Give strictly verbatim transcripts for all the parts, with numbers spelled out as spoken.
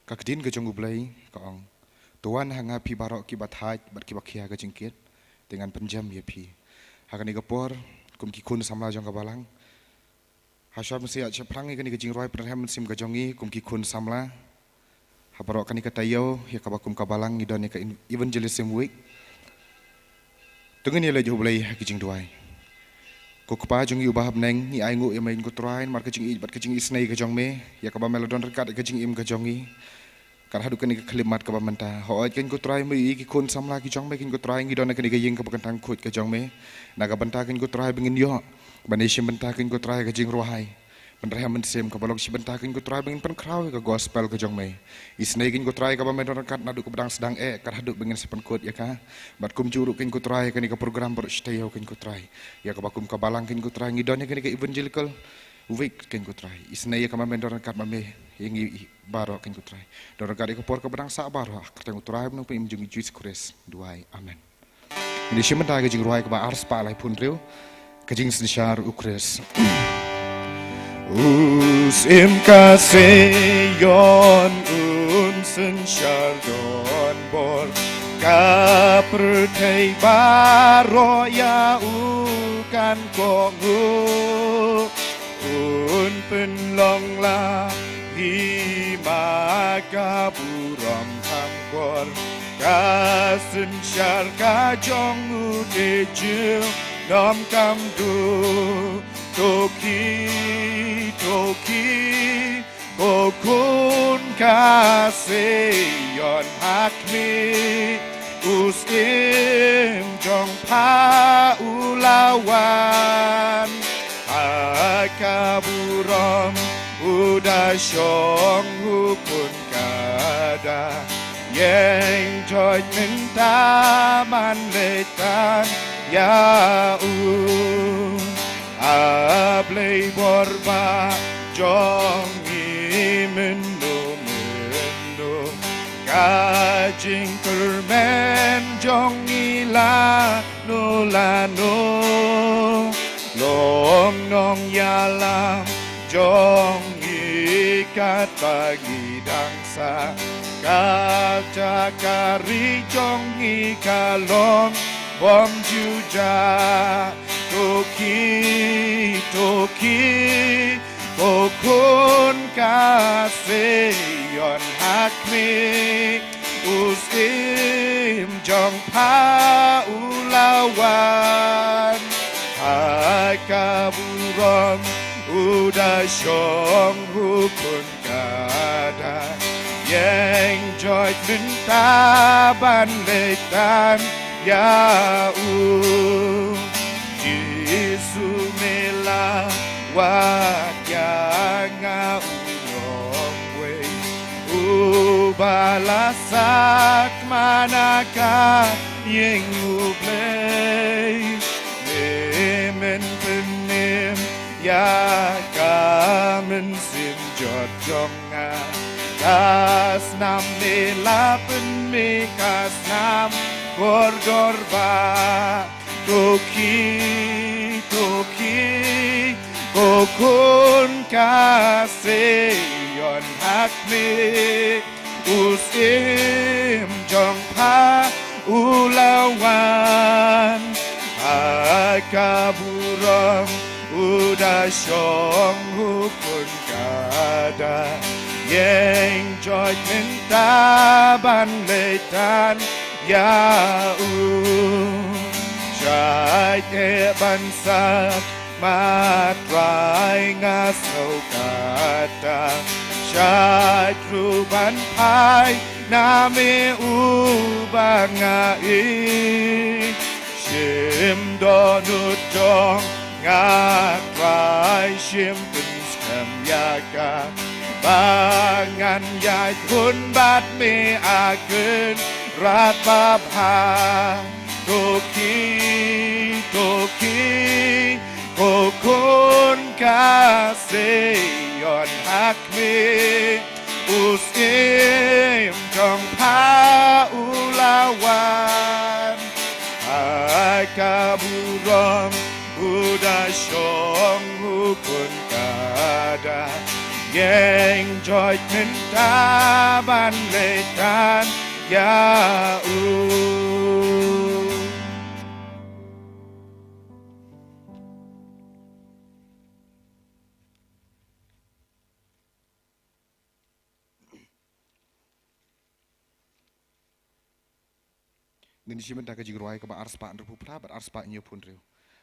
Ka ktien ka jong U Blei ka ong, "To wan ha nga phi baroh kiba thait bad kiba khia ka jingkit, te ngan pynjem ïa phi." Ha kane ka por, kum ki khun samla jong ka balang, ha shuwa ban sa ïa shaphrang ïa kane ka jingrwai pynrem mynsiem ka jong ngi kum ki khun samla ha baroh kane ka taïew ïa kaba kum ka balang ngi don ïa ka Evangelism Week. To ngin ïa leit ha U Blei ha ki jingduwai. Ko Kpa jong ngi uba ha bneng, ngi ainguh ïa me ko Trai namar ka jingïeit bad ka jingisynei ka jong me ïa kaba me la don ryngkat ïa ka jingim ka jong ngi. Kat haduh kane ka khyllipmat kaba mynta, hooid ko Trai, me ïohi ki khun samla ki jong me ko Trai, ngi don ha kane ka ïing kaba kyntang khuid ka jong me. Na ka bynta ko Trai ba ngin ïoh ban ïashim bynta ko Trai ka jingrwai pynrem mynsiem kaba long shi bynta ko Trai ba ngin pynkhraw ïa ka gospel ka jong me. Isynei ko Trai kaba me don ryngkat naduh kaba dang sdang eh kat haduh ba ngin sa pynkut ïa ka. Bad kumjuh ruh ko Trai kane ka program baroh shi taïew ko Trai, ïa kaba kum ka balang ko Trai ngi don ïa kane ka Evangelical Week ko Trai. Isynei ïa kaba me don ryngkat ma me ïa ngi baroh ko Trai. Don ryngkat ïa ka por kaba dang sah baroh ha ka kyrteng U Trai bad U Nongpynim jong ngi Jisu Khrist duwai. Amen. Ngin ïashim bynta ka jingrwai kaba ar spah laiphew hynriew, ka jingsynshar U Khrist. U Syiem ka Sion un synshar don bor, ka pyrthei baroh ïa u kan kohnguh. Un pynlong la hima ka burom kham kor, ka synshar ka jong u te junom kham duh. To khie, to khie, ko khun ka Sion, ha khmih, U Syiem jong pha u la wan. Ha ka burom u da shong, u khun ka da ïeng joit mynta ban leit tan ïa u. A Blei bor ba jong ngi, mynno mynno ka jingkyrmen jong ngi lano lano. Long nongïalam jong ngi katba ngi dang sah, ka jaka ri jong ngi ka long bymjynjar. To khie, to khie, ko khun ka Sion, ha khmih, U Syiem jong pha u la wan. Ha ka burom u da shong, u khun ka da ïeng joit mynta ban leit tan ïa u. Jisu, me la wad ïa nga u nongwei, uba la sakma na ka ïing U Blei. Me men pynim ïa ka mynsiem jot jong nga. Ka snam me la pynmih, ka snam kordor ba. To khie, to khie, ko khun ka Sion, ha khmih, U Syiem jong pha u la wan. Ha ka burom u da shong, u khun ka da ïeng joit mynta ban leit tan ïa u. Shait eh ban sah ma Trai, nga sngew kata. Shait ruh ban phai na me uba nga ïeit. Shim dohnud jong nga Trai, shim pynskhem ïa ka, ba ngan ïaid hun bad me ha kynrad babha. To khie, to khie, ko khun ka Sion, ha khmih, U Syiem jong pha u la wan. Ha ka burom u da shong, u khun ka da ïeng joit mynta ban leit than ïa u. Ngin shim bynta ka jingrwai kaba arspah hynriewphew phra bad arspah hynñiewphew hynriew.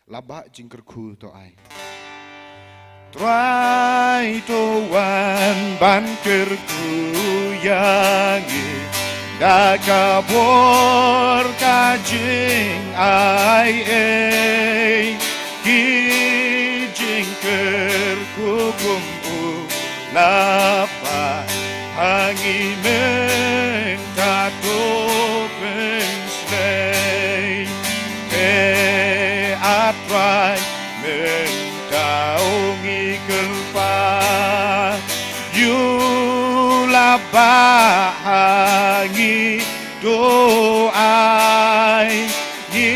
Laba jingkyrkhu to ai. Trai to wan ban kyrkhu ïa ngi da ka bor ka jingai ei. Ki jingkyrkhu kum u Laba ha ngi mynta to pynshlei. Te A Trai mynta u ngi kyrpad, ïa u Laba ha ngi to ai. Ngi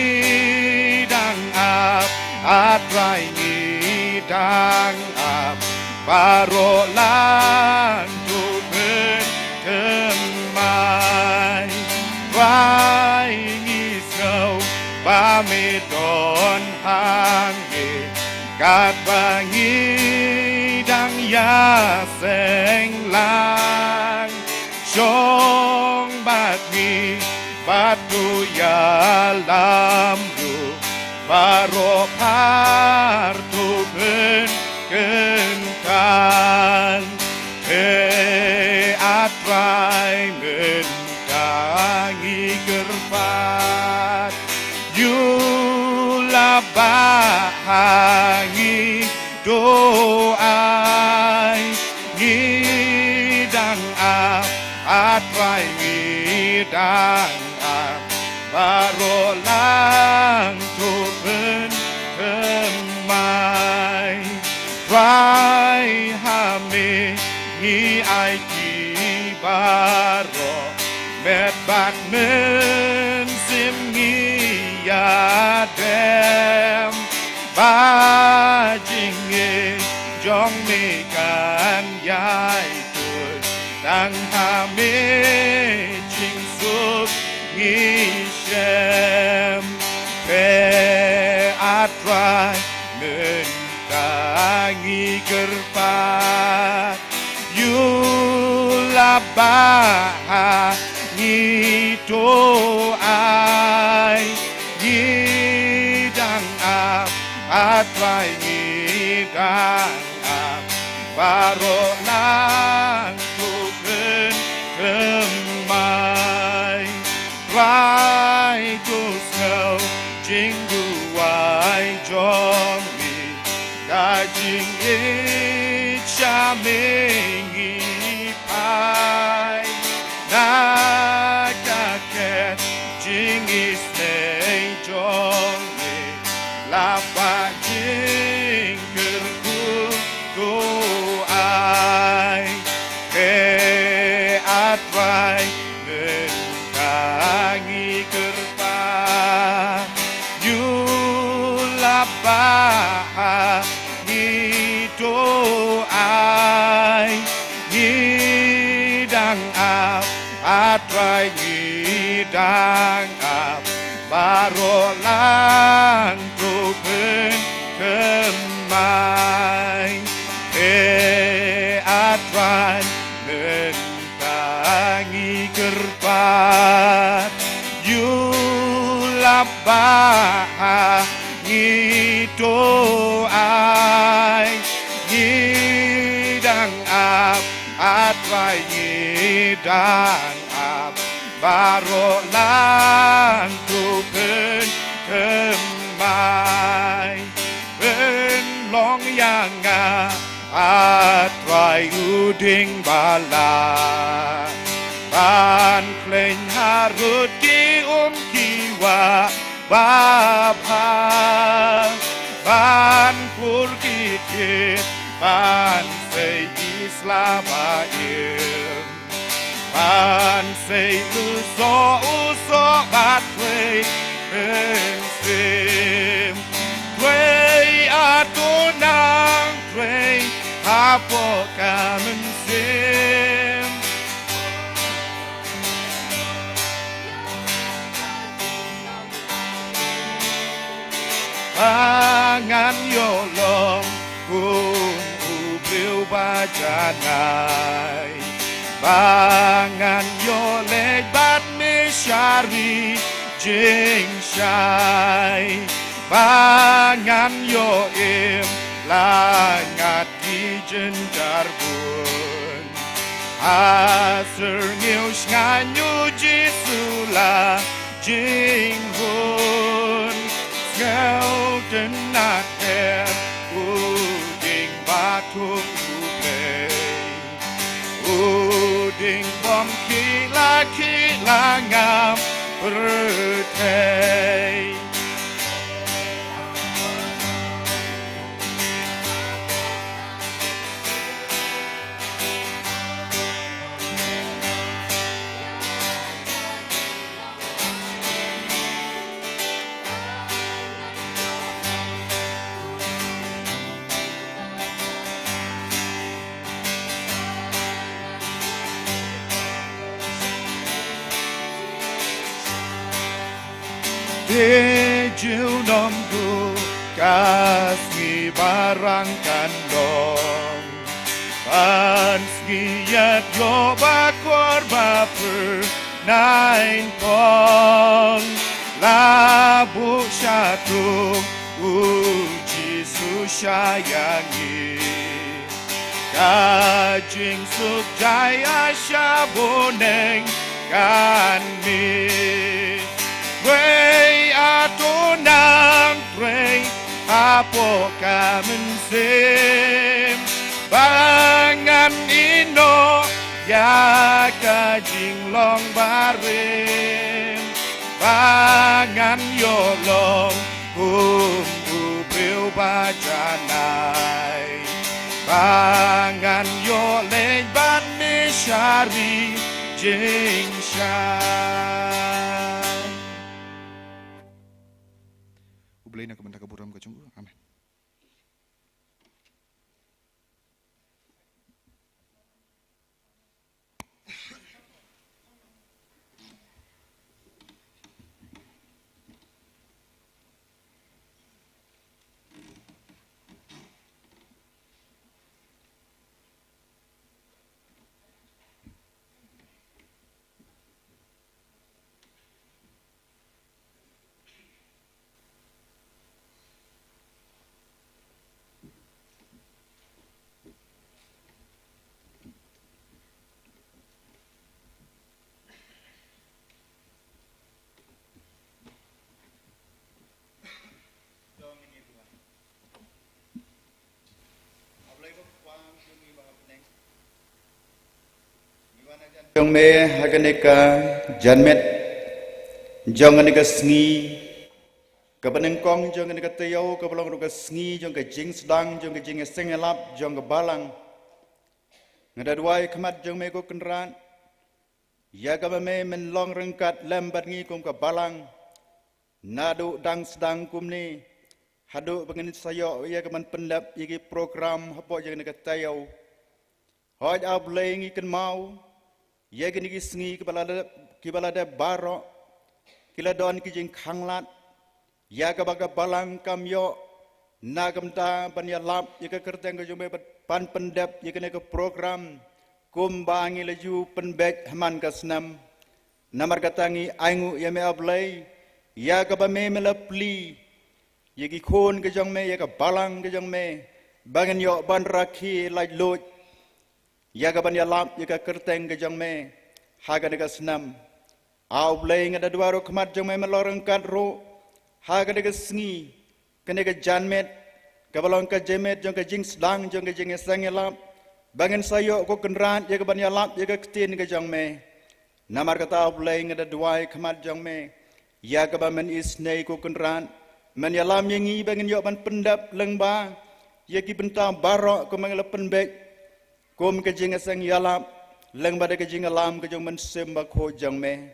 dang ap, A Trai ngi dang ap, baroh lang to pynthymmai. Trai ngi sngew ba me don ha ngi, katba ngi dang ïaseng lang. Shong bad ngi, bad to ïalam ruh, baroh phar to pynkyntang. Te A Trai mynta ngi kyrpad, ïa u Laba ha ngi to ai. Ngi dang ap, A Trai ngi dang ap, baroh lang to pynthymmai. Trai ha me ngi aiti baroh, met bad mynsiem ngi ïadem. Ba jingim jong me kan ïai tut, tang ha me jingsuk ngi shem. Te A Trai mynta ngi kyrpad, ïa u Laba ha ngi to ai. Ngi dang ap, A Trai ngi dang ap, baroh lang to pynthymmai. Trai to sngew jingduwai jong ngi, da jingïeit sha me ngi phai. Na ka khet jingisynei jong ngi, Laba jingkyrkhu to ai. Te A Trai mynta ngi kyrpad, ïa u Laba ha ngi to ai. Ngi dang ap, A Trai ngi dang ap, baroh lang to pynthymmai. Te A Trai mynta ngi kyrpad, ïa u Laba ha ngi to ai. Ngi dang ap, A Trai ngi dang ap, baroh lang to pynthymmai. Pynlong ïa nga, A Trai, u dieng ba la, ban khlaiñ harud ki um ki wah babha, ban pur ki thied, ban sei ki sla ba im, ban sei u soh u soh bad trei mynsiem. Trei, A To Nang, trei, hapoh ka mynsiem. Ba ngan ïoh long kum u briew ba janai. Ba ngan ïoh leit bad me sha ri jingshai. Ba ngan ïoh im la ngat ki jynjar bun. Ha syrngiew sngewbha Jisu la jinghun. Sngewtynnat em u dieng ba thung U Blei. U dieng bym khih la khih la ngam pyrthei. Te junom du ka sngi ba rang kan long. Ban sngi ïaid ïoh ba kwar ba pyrnai pong. La buh shathung u Jisu sha ïa ngi. Ka jingsuk jai a sha bneng kan mih. Wei a to nang trei hapoh ka mynsiem. Ba ngan ïehnoh ïa ka jinglong barim. Ba ngan ïoh long kum u briew ba janai. Ba ngan ïoh leit bad me sha ri jingshai. U Blei na ka bynta ka burom ka jong u. Amen. Jong me ha kane ka janmiet jong kane ka sngi, kaba nyngkong jong kane ka taïew, kaba long ruh ka sngi jong ka jingsdang jong ka jingïaseng ïalap jong ka balang. Nga da duwai khmat jong me ko Kynrad, ïa kaba me men long ryngkat lem bad ngi kum ka balang. Naduh dang sdang kumne haduh ba ngin sa ïoh ïa ka ban pyndep ïa ki program hapoh ïa kane ka taïew. Hooid A Blei, ngi kynmaw ïa kine ki sngi kiba la dep, kiba la dep baroh, ki la don ki jingkhanglad ïa kaba ka balang kam ïoh na ka bynta ban ïalap ïa ka kyrteng ka jong me, ban pyndep ïa kane ka program kumba ngi la ju pynbeit ha man ka snem. Namar kata ngi ainguh ïa me A Blei, ïa kaba me me la plie ïa ki khun ka jong me, ïa ka balang ka jong me, ba ngin ïoh ban rakhe laitluid ïa ka ban ïalap ïa ka kyrteng ka jong me ha kane ka snem. A U Blei, nga da duwai ruh khmat jong me men long ryngkat ruh ha kane ka sngi, kane ka janmiet kaba long ka janmiet jong ka jingsdang jong ka jingïaseng ïalap, ba ngin sa ïoh ko Kynrad ïa ka ban ïalap ïa ka ktien ka jong me. Namar kata A U Blei, nga da duwai khmat jong me, ïa kaba men isynei ko Kynrad, men ïalam ïa ngi ba ngin ïoh ban pyndep lyngba ïa ki bynta baroh kumba ngi la pynbeit kum ka jingïaseng ïalap lyngba da ka jingïalam ka jong u Mynsiem Bakhuid jong me.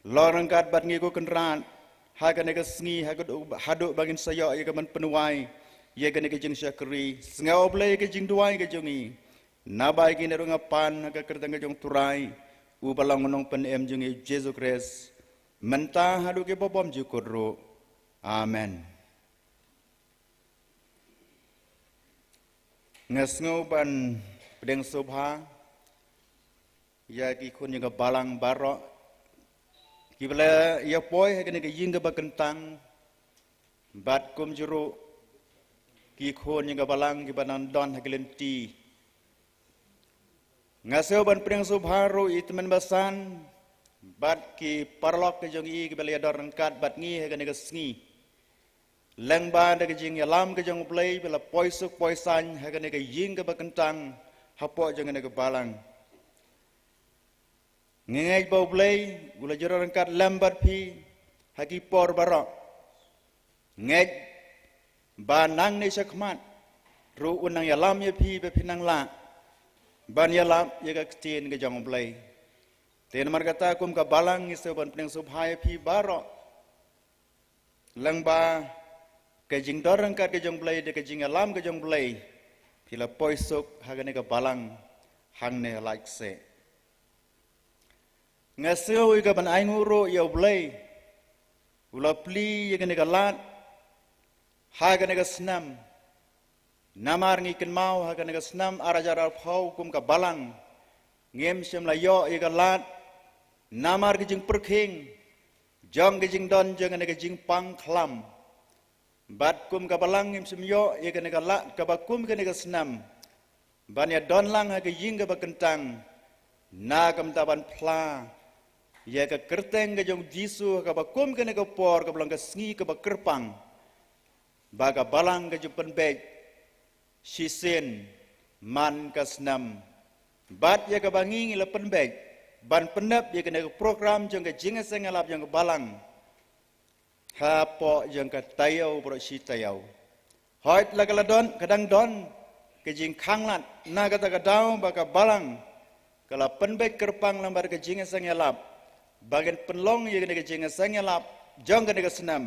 Long ryngkat bad ngi ko Kynrad ha kane ka sngi, haduh, haduh ba ngin sa ïoh ïa ka ban pynwai ïa kane ka jingshakri, sngew, Blei, ka jingduwai ka jong ngi. Naba ïa kine ruh nga pan ha ka kyrteng ka jong U Trai, uba long U Nongpynim jong ngi, U Jisu Khrist, mynta haduh kiba bymjukut ruh. Amen. Nga sngew ban pdiang sngewbha ïa ki khun jong ka balang baroh kiba la ïa poi ha kane ka ïing kaba kyntang, bad kumjuh ruh ki khun jong ka balang kiba nang don ha ki lynti. Nga sngew ban pdiang sngewbha ruh ïa i tymmen basan bad ki paralok ka jong i kiba la ïadon ryngkat bad ngi ha kane ka sngi, lyngba da ka jingïalam ka jong U Blei, ba la poi suk poi saiñ ha kane ka ïing kaba kyntang hapoh jong kane ka balang. Nga ngeit ba U Blei u la ju don ryngkat lem bad phi ha ki por baroh. Ngeit ba nangne shakhmat ruh un nang ïalam ïa phi, ba phin nang lah ban ïalap ïa ka ktien ka jong U Blei. Te namar kata, kum ka balang, ngi sngew ban pdiang sngewbha ïa phi baroh, lyngba ka jingdon ryngkat ka jong U Blei, da ka jingïalam ka jong U Blei, phi la poi suk ha kane ka balang hangne ha Laitkasih. Nga sngew ïa kaban ainguh ruh ïa U Blei, u la plie ïa kane ka lad ha kane ka snem. Namar ngi kynmaw ha kane ka snem ar hajar arphew, kum ka balang ngim shym la ïoh ïa ka lad namar ka jingpyrkhing jong ka jingdon jong kane ka jingpang khlam. Bad kum ka balang ngim shym ïoh ïa kane ka lad kaba kum kane ka snem ban ïadon lang ha ka ïing kaba kyntang, na ka bynta ban phla ïa ka kyrteng ka jong U Jisu ha kaba kum kane ka por, kaba long ka sngi kaba kyrpang, ba ka balang ka ju pynbeit shisien man ka snem. Bad ïa kaba ngi, ngi la pynbeit ban pyndep ïa kane ka program jong ka jingïaseng ïalap jong ka balang hapoh jong ka taïew baroh shi taïew. Hooid, la ka la don, ka dang don ka jingkhanglad, na kata ka daw ba ka balang ka la pynbeit kyrpang lem bad ka jingïaseng ïalap ba ngin pynlong ïa kane ka jingïaseng ïalap jong kane ka snem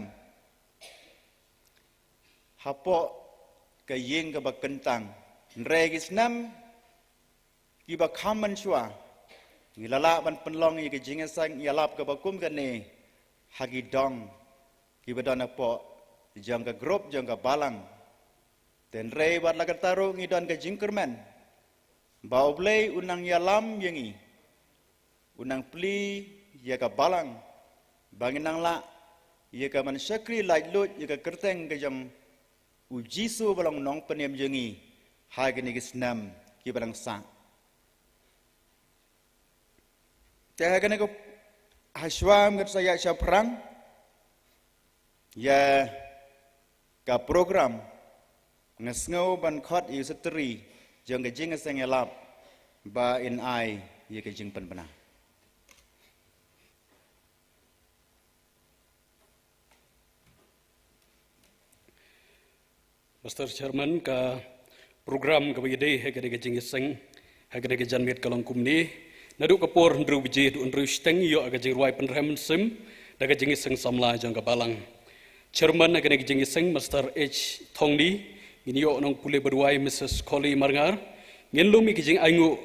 hapoh ka ïing kaba kyntang. Hynrei ki snem kiba kham mynshuwa, ngi la lah ban pynlong ïa ka jingïaseng ïalap kaba kum kane ha ki dong kiba don hapoh jong ka group jong ka balang. Te hynrei wat la katta ruh, ngi don ka jingkyrmen ba U Blei un nang ïalam ïa ngi, un nang plie ïa ka balang, ba ngin nang lah ïa kaban shakri laitluid ïa ka kyrteng ka jong U Jisu ba long Nongpynim jong ngi ha kine ki snem kiba dang sah. Te ha kane ka, ha shuwa ngin sa ïaid shaphrang ïa ka program, nga sngew ban khot ïa u Secretary jong ka jingïaseng ïalap ba in ai ïa ka jingpynbna. Mister Chairman, ka program kaba ïadei ha kane ka jingïaseng ha kane ka janmiet ka long kumne. Naduh ka por hynriew baje haduh hynriew shiteng ïoh ka jingrwai pynrhem mynsiem da ka jingïaseng samla jong ka balang. Chairman ha kane ka jingïaseng, Mister H Thongni, ngin ïoh nongpule ba duwai, Missus Koli Marngar. Ngin lum ïa ka jingainguh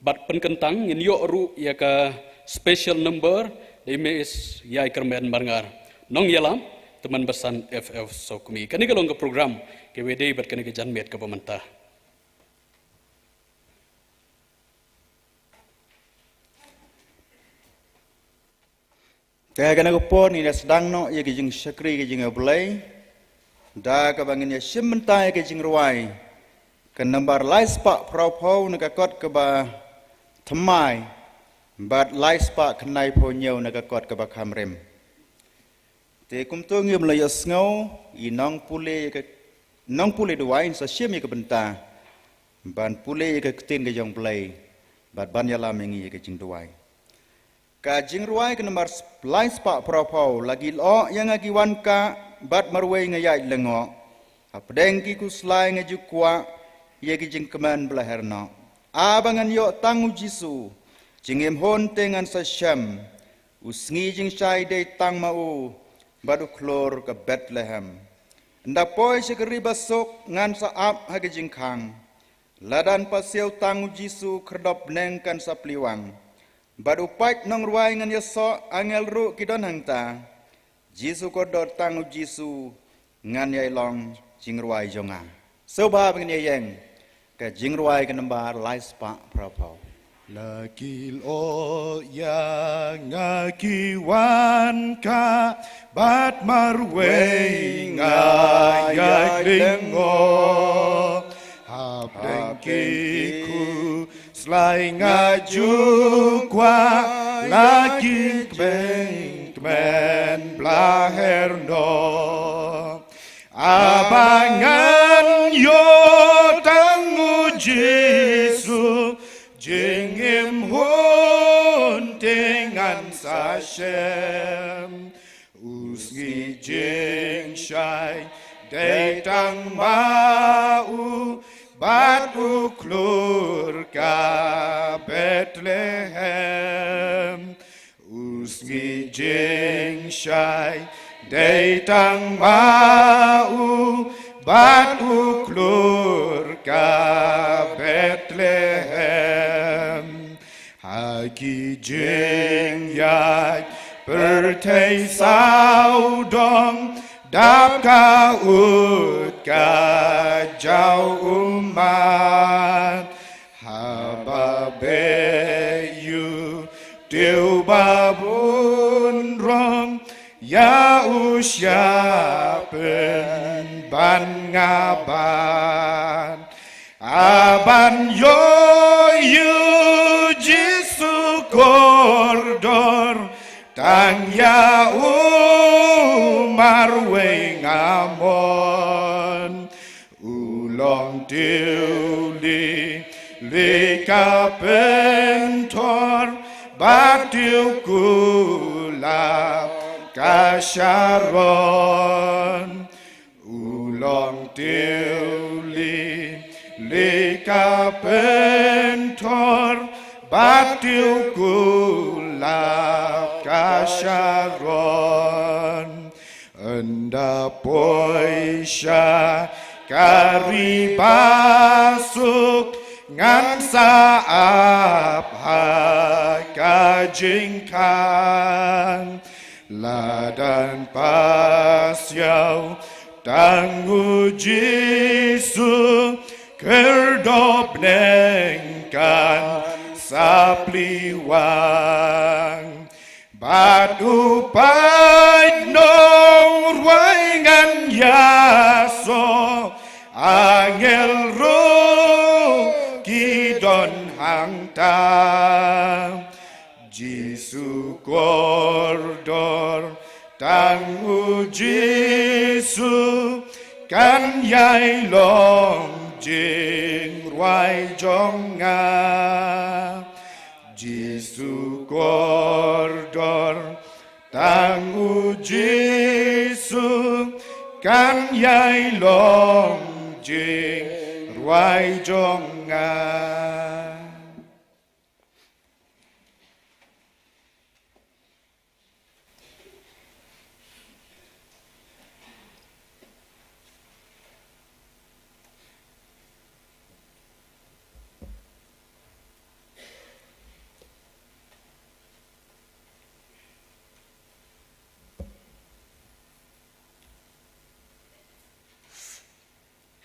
bad pynkyntang, ngin ïoh ruh ïa ka special number da i Miss Ïaikyrmen Marngar, nongïalam tymmen basan F F Sokmi. Kane ka long ka program kaba ïadei bad kane ka janmiet kaba mynta. Te ha kane ka por ngin ïa sdang noh ïa ka jingshakri ka jong U Blei da kaba ngin ïa shim bynta ïa ka jingrwai ka nambar lai spah phra phew na ka kot kaba thymmai bad lai spah khyndai phew hynñiew na ka kot kaba kham rim. Te kumto ngim la ïohsngew i nongpule ka, nongpule duwai, sa shim ïa ka bynta ban pule ïa ka ktien ka jong U Blei bad ban ïalam ïa ngi ïa ka jingduwai. Ka jingrwai ka nambar lai spah phra phew. La ki lyoh ïa nga ki wan kah bad marwei nga ïaid lyngngoh. Hapdeng ki khuslai nga ju kwah ïa ki jingkmen ba la her noh. Haba ngan ïoh tang U Jisu, jingim hun te ngan sa shem. U sngi jingshai dei tang ma u bad u khlur ka Bethlehem. Ynda poi sha ka ri basuk ngan sa ap ha ka jingkhang. Lada yn pasiaw tang u Jisu, khyrdop bneng kan sa plie wang. Bad u paid nongrwai ngan ïasoh, angel ruh ki don hangta. Jisu kordor, tang u Jisu, ngan ïai long jingrwai jong nga. Sngewbha ba ngin ïeng. Ka jingrwai ka nambar lai spah phra phew. La ki lyoh ïa nga ki wan ka, bad marwei nga ïai lyngngoh. Hapdeng ki khuslai nga ju kwah, la ki kmeng kmen bla her noh. Haba ngan ïoh tang u Jisu, jingim hun te ngan sa shem. U sngi jingshai dei tang ma u, bad u khlur ka Bethlehem. U sngi jingshai dei tang ma u, bad u khlur ka Bethlehem. Ha ki jingïaid pyrthei sawdong, dap ka ut ka jaw ummat. Haba beh ïa u tiew babun rong, ïa u shah pynban nga bad. Haban ïoh ïa u Jisu kordor, tang ïa u marwei nga mon. U long tiew lili ka pynthor, bad tiew kulap ka Sharon. U long tiew lili ka pynthor, bad tiew kulap ka Sharon. Ynda poi sha ka ri basuk, ngan sa ap ha ka jingkhang. Lada yn pasiaw tang u Jisu, khyrdop bneng kan sa plie wang. Bad u paid nongrwai ngan ïasoh, angel ruh ki don hangta. Jisu kordor, tang u Jisu, kan ïai long jingrwai jong nga. Jisu kordor, tang u Jisu, kan ïai long jingrwai jong nga.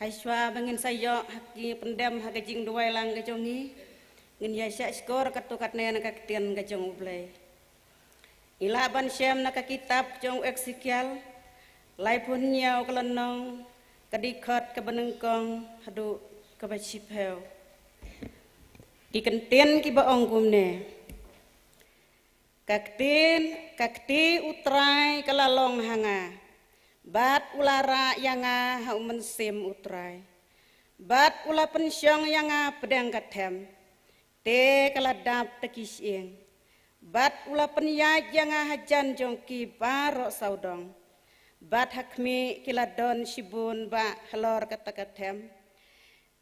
Hashwa ba ngin sa ïoh ha ki pyndem ha ka jingduwai lang ka jong ngi, ngin ïa shah shkor katto katne na ka ktien ka jong U Blei. Ngi lah ban shem na ka kitab jong u Esekiel, laiphew hynñiew ka lynnong, ka dkhot kaba nyngkong haduh kaba shiphew. Ki kyntien kiba ong kumne. Ka ktien, ka kti U Trai ka la long ha nga, bad u la rah ïa nga ha u mynsiem U Trai, bad u la pynshong ïa nga pdeng ka them, te ka la dap da ki shyieng, bad u la pynïaid ïa nga hajan jong ki baroh sawdong, bad ha khmih ki la don shibun bah halor kata ka them.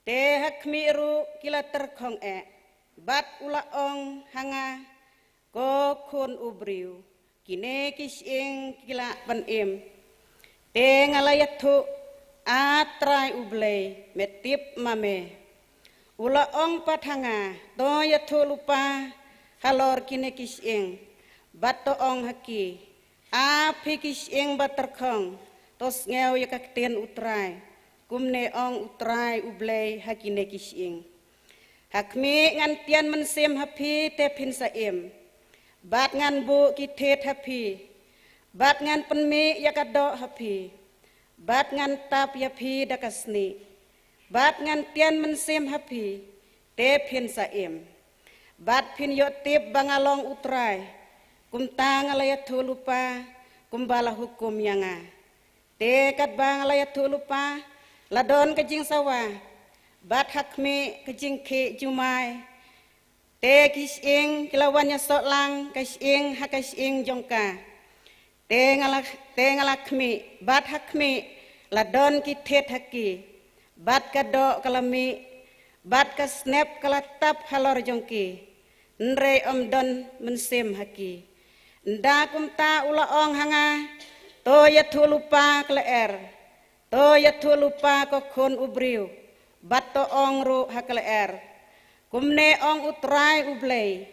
Te ha khmih ruh ki la tyrkhong eh, bad u la ong ha nga, ko khun u briew, kine ki shyieng ki lah ban im. Te nga la ïathuh A Trai U Blei, me tip ma me. U la ong pat ha nga, to ïathuh lypa halor kine ki shyieng, bad to ong ha ki, a phi ki shyieng ba tyrkhong, to sngew ïa ka ktien U Trai. Kumne ong U Trai U Blei ha kine ki shyieng. Ha khmih ngan tian mynsiem ha phi te phin sa im. Bad ngan buh ki thied ha phi. Bad ngan pynmih ïa ka doh ha phi. Bad ngan tap ïa phi da ka snieh. Bad ngan tian mynsiem ha phi te phin sa im. Bad phin ïoh tip ba nga long U Trai. Kumta nga la ïathuh lypa kumba la hukum ïa nga. Te katba nga la ïathuh lypa, la don ka jingsawa, bad ha khmih ka jingkhih jumai. Te ki shyieng ki la wan ïasoh lang ka shyieng ha ka shyieng jong ka. Te nga la, te nga la khmih, bad ha khmih la don ki thied ha ki, bad ka doh ka la mih, bad ka snep ka la tap halor jong ki. Hynrei ym don mynsiem ha ki. Ynda kumta u la ong ha nga, to ïathuh lypa ka lyer. To ïathuh lypa ko khun u briew. Bad to ong ruh ha ka lyer. Kumne ong U Trai U Blei.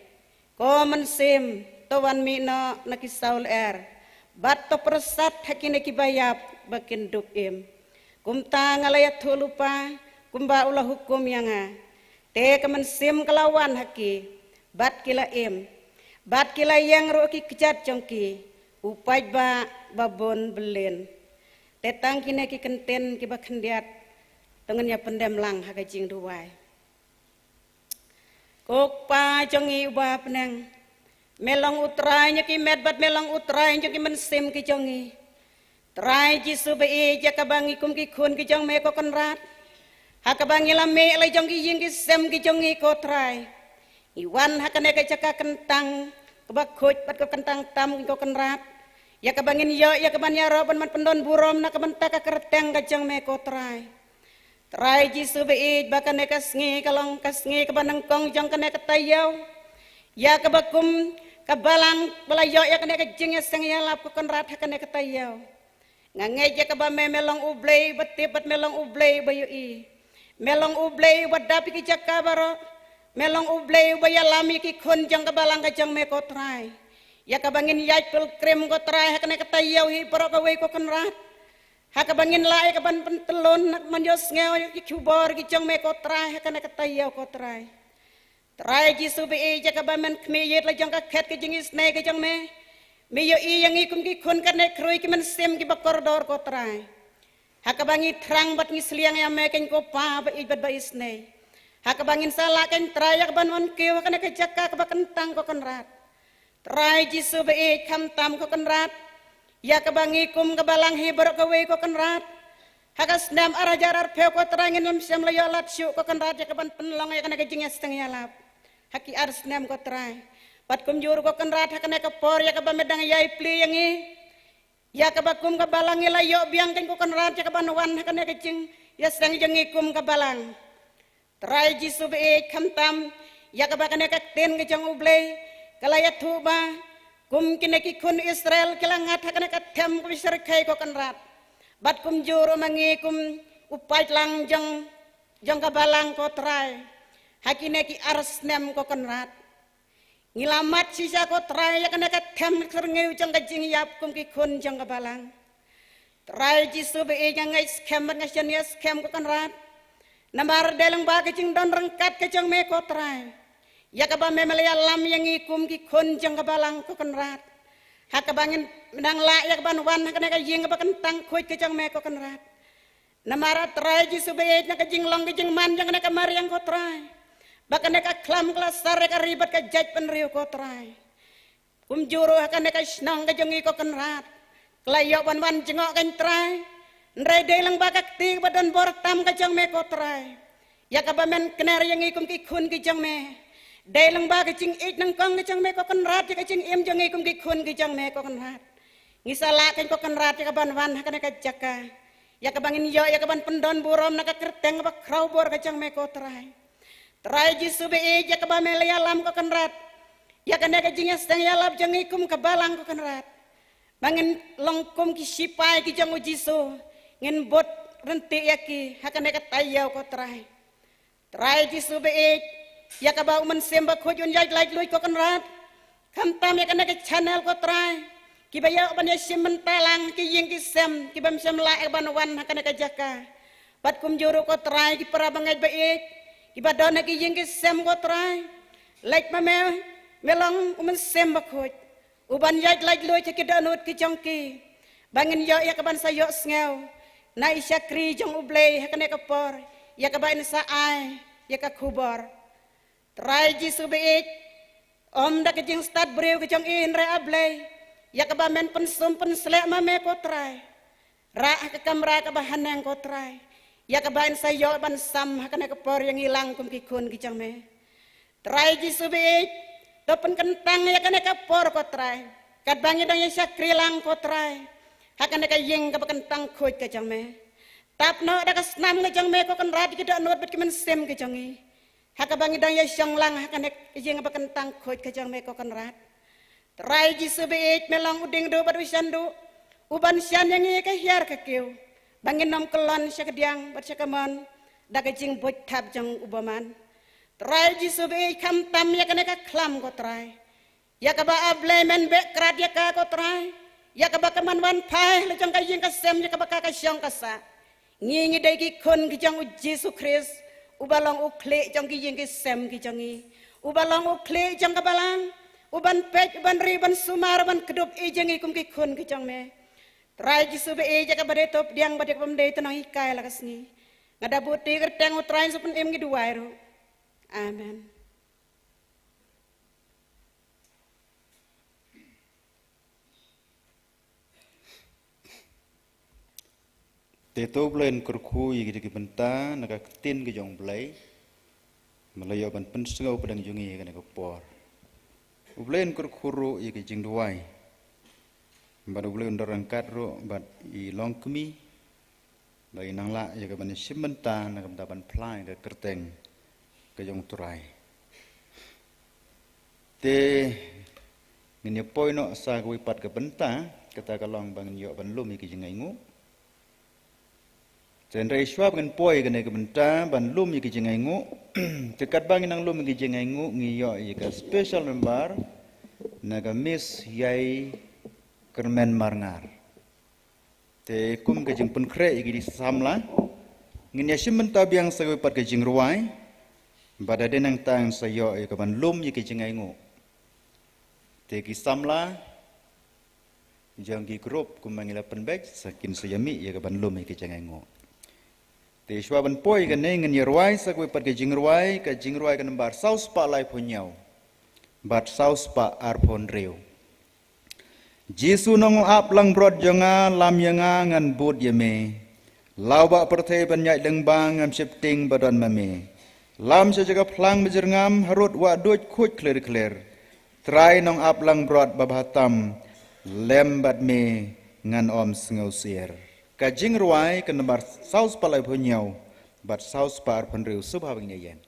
Ko mynsiem, to wan mih noh na ki saw lyer. Bad to pyrsad ha kine kiba ïap ba kin dup im. Kumta nga la ïathuh lypa kumba u la hukum ïa nga. Te ka mynsiem ka la wan ha ki, bad ki la im, bad ki la ïeng ruh ki kjat jong ki, u paidbah ba bun byllien. Te tang kine ki kyntien kiba khyndiat, to ngin ïa pyndem lang ha ka jingduwai. Ko Kpa jong ngi uba ha bneng, me long U Trai jong ki met bad me long U Trai jong ki mynsiem ki jong ngi. Trai Jisu ba ïeit, ïa kaba ngi kum ki khun ki jong me ko Kynrad, ha kaba ngi la mih la jong ki ïing ki sem ki jong ngi ko Trai, ngi wan ha kane ka jaka kyntang kaba khuid bad ka kyntang tam ko Kynrad. Ïa kaba ngin ïoh ïa kaban ïaroh ban man pyndon burom na ka bynta ka kyrteng ka jong me ko Trai. Trai Jisu ba ïeit, ba kane ka sngi ka long ka sngi kaba nyngkong jong kane ka taïew. Ïa kaba kum ka balang ba la ïoh ïa kane ka jingïaseng ïalap ko Kynrad ha kane ka taïew. Nga ngeit ïa kaba me, me long U Blei uba tip bad me long U Blei uba ïohi. Me long U Blei uba dap ïa ki jaka baroh. Me long U Blei uba ïalam ïa ki khun jong ka balang ka jong me ko Trai. Ïa kaba ngin ïaid pilgrim ko Trai ha kane ka taïew hi baroh kawei ko Kynrad. Ha kaba ngin lah ïa kaban pyntlun, ha kaban ïohsngew ïa ki khubor ki jong me ko Trai ha kane ka taïew ko Trai. Trai Jisu ba ïeit, ïa kaba men khmih ïit la jong ka khet ka jingisynei ka jong me, me ïohi ïa ngi kum ki khun kane khrui ki mynsiem kiba kordor ko Trai. Ha kaba ngi thrang bad ngi sliang ïa me ken ko Pa ba ïeit bad ba isynei. Ha kaba ngin sa lah ken Trai ïa kaban wan kiew ha kane ka jaka kaba kyntang ko Kynrad. Trai Jisu ba ïeit, khamtam ko Kynrad, ïa kaba ngi kum ka balang hi baroh kawei ko Kynrad. Ha ka snem ar hajar arphew ko Trai ngin ym shym la ïoh lad shuh ko Kynrad ïa kaban pynlong ïa kane ka jingïaseng ïalap ha ki ar snem ko Trai. Bad kumjuh ruh ko Kynrad ha kane ka por ïa kaba me dang ïai plie ïa ngi, ïa kaba kum ka balang ngi la ïoh biang ken ko Kynrad ïa kaban wan ha kane ka jingïaseng jong ngi kum ka balang. Trai Jisu ba ïeit, khamtam ïa kaba kane ka ktien ka jong U Blei ka la ïathuh ba kum kine ki khun Israel ki la ngat ha kane ka them kaba shyrkhei ko Kynrad. Bad kumjuh ruh ma ngi kum u paidlang jong, jong ka balang ko Trai, ha kine ki ar snem ko Kynrad, ngi la mad shisha ko Trai ïa kane ka them syrngiew jong ka jingïap kum ki khun jong ka balang. Trai Jisu ba ïeit, nga ngeit skhem bad nga shaniah skhem ko Kynrad. Namar dei lyngba ka jingdon ryngkat ka jong me ko Trai, ïa kaba me, me la ïalam ïa ngi kum ki khun jong ka balang ko Kynrad. Ha kaba ngin dang lah ïa kaban wan ha kane ka ïing kaba kyntang khuid ka jong me ko Kynrad. Namar Trai Jisu ba ïeit, na ka jinglong ka jingman jong kane ka mariang ko Trai, ba kane ka khlam ka la sar ïa ka ri bad ka jaitbynriew ko Trai. Kumjuh ruh ha kane ka shnong ka jong ngi ko Kynrad, ka la ïoh ban wan jngoh ken Trai. Hynrei dei lyngba ka kti kaba don bor tam ka jong me ko Trai, ïa kaba men kner ïa ngi kum ki khun ki jong me. Dei lyngba ka jingïeit nyngkong ka jong me ko Kynrad ïa ka jingim jong ngi kum ki khun ki jong me ko Kynrad. Ngi sa lah ken ko Kynrad ïa kaban wan ha kane ka jaka, ïa kaba ngin ïoh ïa kaban pyndon burom na ka kyrteng kaba khraw bor ka jong me ko Trai. Trai Jisu ba ïeit, ïa kaba me la ïalam ko Kynrad ïa kane ka jingïaseng ïalap jong ngi kum ka balang ko Kynrad, ba ngin long kum ki shipai ki jong U Jisu, ngin bud ryntih ïa ki ha kane ka taïew ko Trai. Trai Jisu ba ïeit, ïa kaba u Mynsiem Bakhuid un ïaid laitluid ko Kynrad. Khamtam ïa kane ka channel ko Trai, kiba ïoh ban ïashim bynta lang ki ïing ki sem, kiba ym shym lah ban wan ha kane ka jaka. Bad kumjuh ruh ko Trai ki para bangeit ba ïeit, kiba don ha ki ïing ki sem ko Trai. Leit ma me, me long u Mynsiem Bakhuid uban ïaid laitluid ha ki dohnud ki jong ki. Ba ngin ïoh ïa kaban sa ïohsngew na i shakri jong U Blei ha kane ka por, ïa kaba in sa ai ïa ka khubor. Trai Jisu ba ïeit, ym da ka jingstad briew ka jong i hynrei A Blei, ïa kaba men pynsum pynsleh ma me ko Trai. Rah ha ka kamra kaba haneng ko Trai, ïa kaba in sa ïoh ban sam ha kane ka por ïa ngi lang kum ki khun ki jong me. Trai Jisu ba ïeit, to pynkyntang ïa kane ka por ko Trai, katba ngi dang ïa shakri lang ko Trai ha kane ka ïing kaba kyntang khuid ka jong me. Tap noh da ka snam ka jong me ko Kynrad ki dohnud bad ki mynsiem ki jong ngi, ha kaba ngi dang ïa shong lang ha kane ka ïing kaba kyntang khuid ka jong me ko Kynrad. Trai Jisu ba ïeit, me long u diengduh bad u shanduh, uban shan ïa ngi ka hiar ka kiew, ba ngin ym kyllon sha kadiang bad sha kamon da ka jingbuit thap jong u bymman. Trai Jisu ba ïeit, khamtam ïa kane ka khlam ko Trai, ïa kaba A Blei men beh krad ïa ka ko Trai, ïa kaba ka man wan phai la jong ka ïing ka sem, ïa kaba ka ka shong ka sah. Ngi ngi dei ki khun ki jong u Jisu Khrist, uba long u khlieh jong ki ïing ki sem ki jong ngi, uba long u khlieh jong ka balang, uban peit, uban ri, uban sumar, uban kdup ïa ngi kum ki khun ki jong me. Trai Jisu ba ïeit, ïa kaba dei to pdiang bad ïa kaba ym dei to nonghikai la ka sngi. Nga da buh ti kyrteng u Trai, sa pyn-im ngi duwai ruh. Amen. Te to U Blei un kyrkhu ïa kita ki bynta na ka ktien ka jong U Blei, ba la ïoh ban pynsngew pdeng jong ngi ha kane ka por. U Blei un kyrkhu ruh ïa ka jingduwai, bad U Blei un da ryngkat ruh bad i longkmie, ba i nang lah ïa ka ban shim bynta na ka bynta ban phla ïa ka kyrteng ka jong U Trai. Te ngin ïa poi noh sa kawei pat ka bynta, kata ka long ba ngin ïoh ban lum ïa ki jingainguh. Te hynrei shuwa ba ngin poi kane ka bynta ban lum ïa ki jingainguh, te katba ngin nang lum ïa ki jingainguh, ngi ïoh ïa ka special member na ka Miss Ïaikyrmen Marngar. Te kum ka jingpynkhreh ïa ki samla, ngin ïa shim bynta biang sa kawei pat ka jingrwai, bad hadien nangta ngin sa ïoh ïa ka ban lum ïa ki jingainguh. Te ki samla jong ki group kumba ngi la pynbeit sa kin sa ïa mih ïa ka ban lum ïa ki jingainguh. Te shuwa ban poi kane ngin ïa rwai sa kawei pat ka jingrwai, ka jingrwai ka nambar saw spah laiphew hynñiew bad saw spah arphew hynriew. Jisu nong ap langbrot jong nga, lam ïa nga ngan bud ïa me. Lawbah pyrthei ban ïaid lyngba ngam sheptieng ba don ma me. Lam sha jaka phlang ba jyrngam, harud wah duid khuid khlir khlir. Trai nong ap langbrot ba bha tam, lem bad me ngan ym sngewsyier. Ka jingrwai ka nambar saw spah laiphew hynñiew bad saw spah arphew hynriew, sngewbha ba ngin ïeng.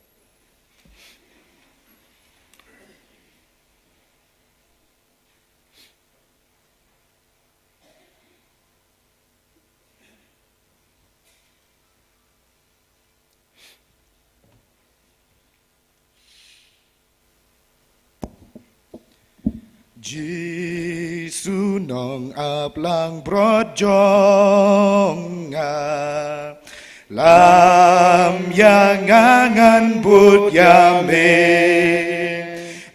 Jisu nong ap langbrot jong nga, lam ïa nga ngan bud ïa me.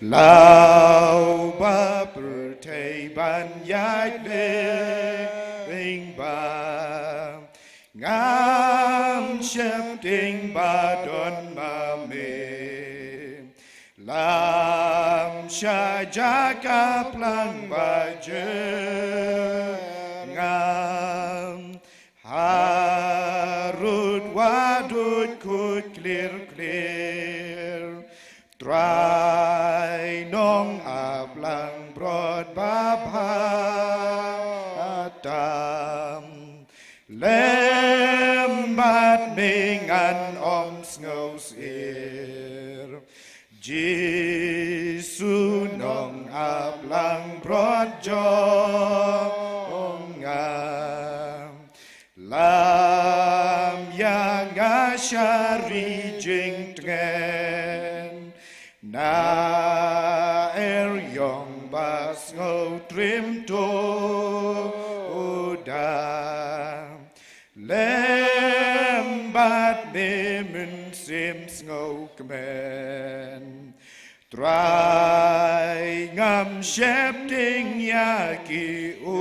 Lawbah pyrthei ban ïaid lyngba, ngam sheptieng ba don ma me. Lam sha jaka phlang ba jyrngam, harud wah duid khuid khlir khlir. Trai nong ap langbrot ba bha tam, lem bad me ngan ym sngewsyier. Jisu nong ap langbrot jong nga, la sha ri jingtngen. Na er yong ba sngewtriem to u da lem bad me mynsiem sngewkmen. Trai ngam sheptieng ïa ki umba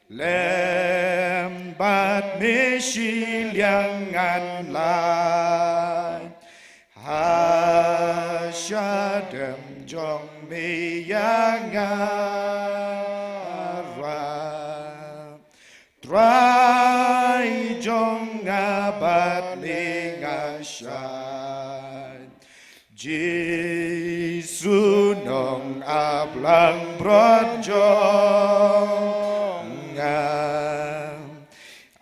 lem bad me shiliang ngan lai ha shadem jong me ïa nga. Trai jong nga bad me nga shai. Jisu nongap langbrot jong nga.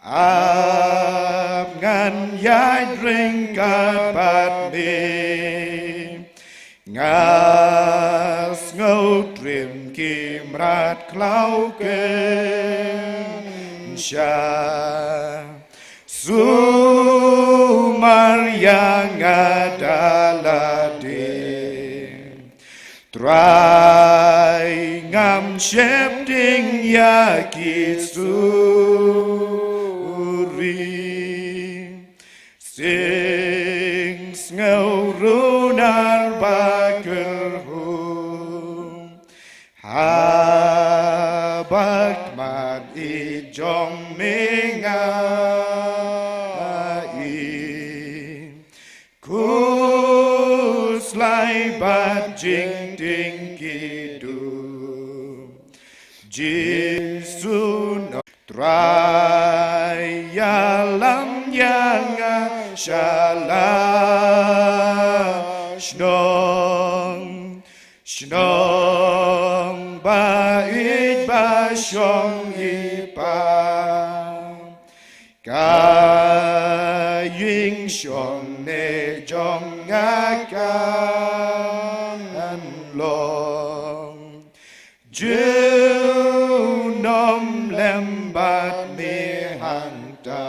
Ap ngan ïaid ryngkat bad me. Nga sngewtriem ki mrad khlaw kynsha. Sumar ïa nga da lade. Trai ngam sheptieng ïa ki suri. Sing sngewrun ar ba kyrhum. Ha ba khmat i jong me nga i. Khuslai bad jingtieng kidum. Jisu nong Trai ïalam ïa nga sha la shnong. Shnong ba ïeit ba shong i pa. Ka ïing shongne jong nga kan long. Junom lem bad me hangta.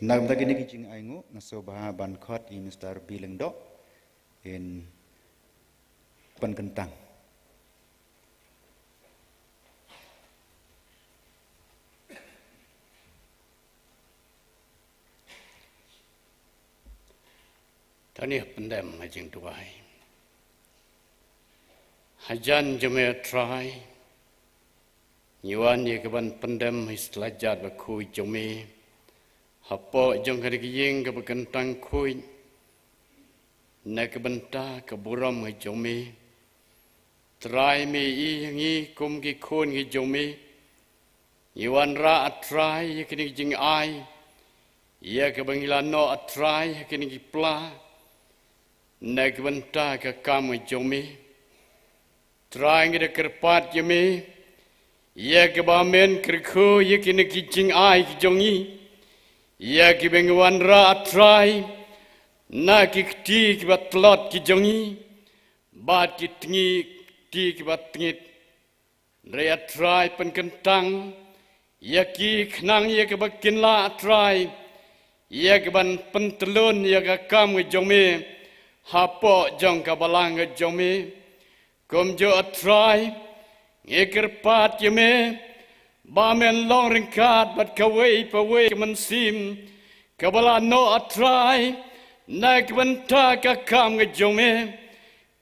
Na ka bynta kine ki jingainguh, nga sngewbha ban khot ïa i Mister B. Lyngdoh, in pynkyntang. To ngin pyndem ha ka jingduwai. Hajan jong me Trai, ngi wan ïa ka ban pyndem ha i sla jait bakhuid jong me hapoh jong kane ka ïing kaba kyntang khuid, na ka bynta ka burom ka jong me. Trai, me ïohi ïa ngi kum ki khun ki jong me. Ngi wanrah, A Trai, ïa kine ki jingai, ïa kaba ngi la noh, A Trai, ha kine ki pla, na ka bynta ka kam ka jong me. Trai, ngi da kyrpad ïa me, ïa kaba men kyrkhu ïa kine ki jingai ki jong ngi, ïa kiba ngi wanrah, A Trai, na ki kti kiba tlot ki jong ngi, bad ki tngi, kti kiba tngit. Hynrei, A Trai, pynkyntang ïa ki khnang ïa kaba kin lah, A Trai, ïa kaban pyntlun ïa ka kam ka jong me hapoh jong ka balang ka jong me. Kumjuh, A Trai, ngi kyrpad ïa me ba men long ryngkat bad kawei pa kawei ka mynsiem kaba la noh, A Trai, na ka bynta ka kam ka jong me.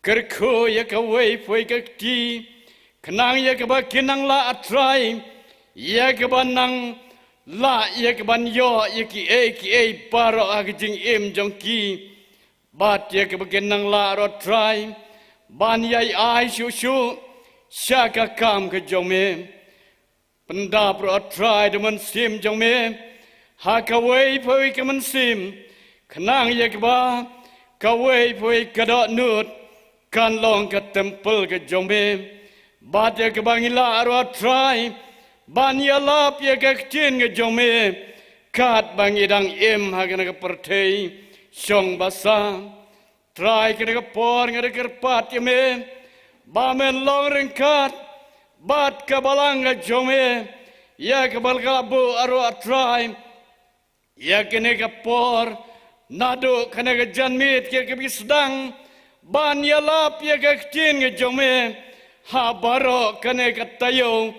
Kyrkhu ïa kawei pa kawei ka kti, khnang ïa kaba kin nang lah, A Trai, ïa kaban nang lah ïa kaban ïoh ïa kiei kiei baroh ha ka jingim jong ki. Bad ïa kaba kin nang lah ruh, A Trai, ban ïai ai shuh shuh sha ka kam ka jong me. Pyndap ruh, A Trai, da ka mynsiem jong me ha kawei pa kawei ka mynsiem, khnang ïa kaba kawei pa kawei ka dohnud kan long ka templ ka jong me. Bad ïa kaba ngi lah ruh, A Trai, ban ïalap ïa ka ktien ka jong me katba ngi dang im ha kane ka pyrthei shong basa. Trai, kane ka por nga da kyrpad ïa me ba men long ryngkat bad ka balang ka jong me, ïa kaba la ka buh ruh, A Trai, ïa kane ka por, naduh kane ka janmiet ïa kaba sdang ban ïalap ïa ka ktien ka jong me ha baroh kane ka taïew.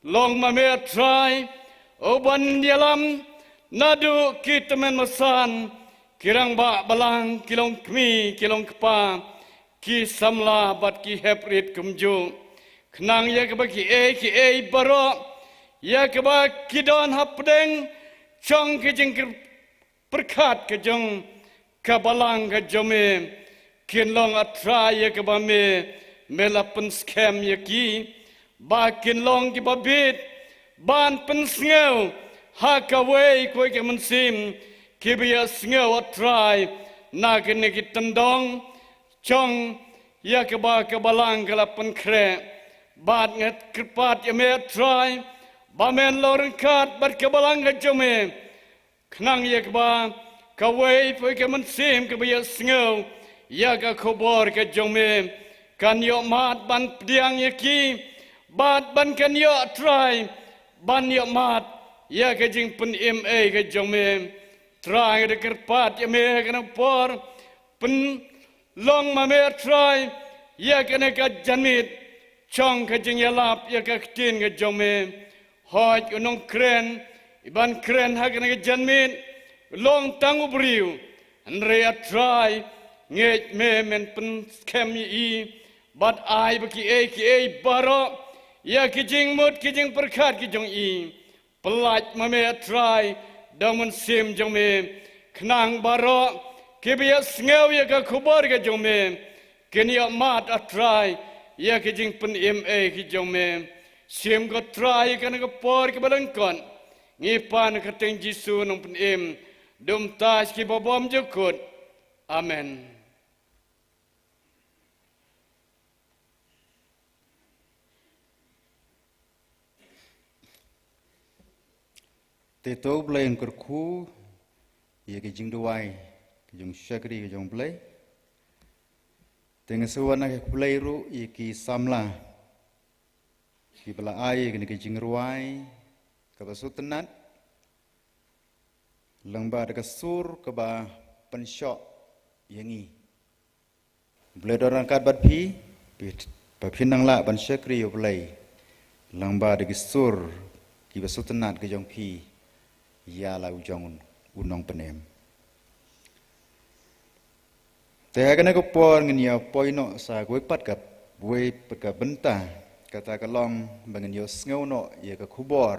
Long ma me, A Trai, uban ïalam naduh ki tymmen basan, ki rangbah balang, ki longkmie, ki longkpa, ki samla bad ki heprit kumjuh, khnang ïa kaba kiei kiei baroh ïa kaba ki don hapdeng jong ka jingkyrpad pyrkhat ka jong ka balang ka jong me, kin long, A Trai, ïa kaba me, me la pynskhem ïa ki, ba kin long kiba bieit ban pynsngew ha kawei kawei ka mynsiem, kiba ïohsngew, A Trai, na kine ki tyndong jong ïa kaba ka balang ka la pynkhreh. Bad nga kyrpad ïa me, A Trai, ba men long ryngkat bad ka balang ka jong me, khnang ïa kaba kawei pa kawei ka mynsiem kaba ïohsngew ïa ka khubor ka jong me kan ïohmad ban pdiang ïa ki, bad ban kan ïoh, A Trai, ban ïohmad ïa ka jingpynim ei ka jong me. Trai, nga da kyrpad ïa me ha kane ka por, pynlong ma me, A Trai, ïa kane ka janmiet jong ka jingïalap ïa ka ktien ka jong me. Hooid, u nongkren, i ban kren ha kane ka janmiet, u long tang u briew. Hynrei, A Trai, ngeit me men pynskhem ïa i, bad ai ba kiei kiei baroh ïa ki jingmut ki jingpyrkhat ki jong i. Pyllait ma me, A Trai, da ka mynsiem jong me, khnang baroh kiba ïohsngew ïa ka khubor ka jong me kin ïohmad, A Trai, ïa ka jingpynim ei ka jong me. Shim ko, Trai, ïa kane ka por kaba lyngkot ngi pan ha ka kyrteng Jisu, u nongpynim, dum tash kiba bymjukut. Amen. Te to U Blei un kyrkhu ïa ka jingduwai ka jong u shakri ka jong U Blei. Te nga sngewbha ban ai khublei ruh ïa ki samla kiba la ai ïa kane ka jingrwai kaba sngewtynnat. Lyngba da ka sur kaba pynshoh ïa ngi. Blei don ryngkat bad phi, phi, ba phin nang lah ban shakri ïa U Blei. Lyngba da ki sur, kiba sngewtynnat ka jong phi, ïa la u jong u nongpynim. Te ha kane ka por ngin ïa poi noh sa kawei pat ka, kawei pat ka bynta, kata ka long ba ngin ïohsngew noh ïa ka khubor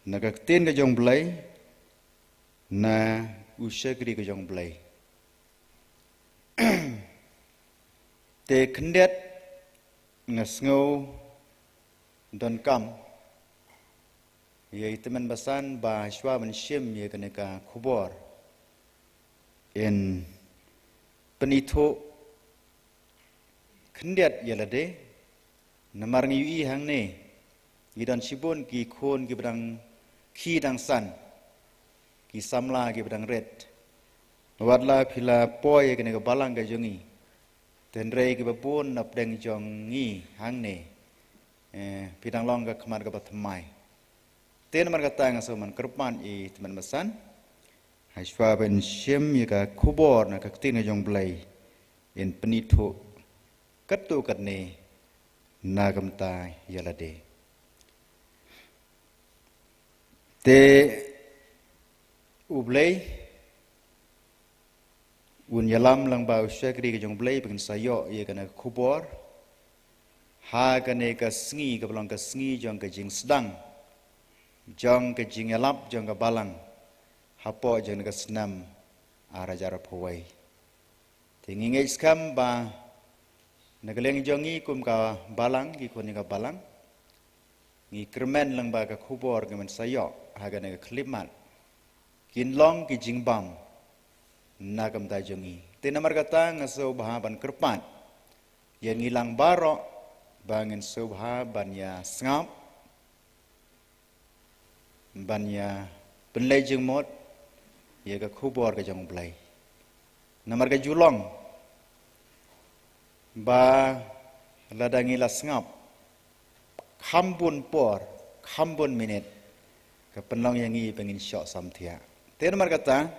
na ka ktien ka jong Blei, na u shakri ka jong Blei. Te khyndiat nga sngew donkam ïa i tymmen basan ba shuwa ban shim ïa kane ka khubor, yn pynithuh khyndiat ïa lade. Namar ngi ïohi hangne, ngi don shibun ki khun kiba dang khie dang san, ki samla kiba dang rit. Wat la phi la poi ïa kane ka balang ka jong ngi, hynrei kiba bun na pdeng jong ngi hangne, eh, phi dang long ka khmat kaba thymmai. Te namar kata nga sngew ban kyrpad ïa i tymmen basan, ha shuwa ban shim ïa ka khubor na ka ktien ka jong Blei, yn pynithuh katto katne na ka bynta ïa lade. Te U Blei un ïalam lyngba u shakri ka jong Blei ba ngin sa ïoh ïa kane ka khubor ha kane ka sngi kaba long ka sngi jong ka jingsdang jong ka jingïalap jong ka balang hapoh jong ka snem ar hajar arphew wei. Te ngi ngeit skhem ba na ka liang jong ngi kum ka balang, ki khun ka balang, ngi kyrmen lyngba ka khubor ka mynta sa ïoh ha kane ka khyllipmat, kin long ki jingbam na ka bynta jong ngi. Te namar kata nga sngewbha ban kyrpad ïa ngi lang baroh ba ngin sngewbha ban ïa sngap, ban ïa pynleit jingmut ïa ka khubor ka jong Blei. Namar ka ju long ba lada ngi la sngap kham bun por, kham bun minit, ka pynlong ïa ngi ba ngin shoh samthiah. Te namar kata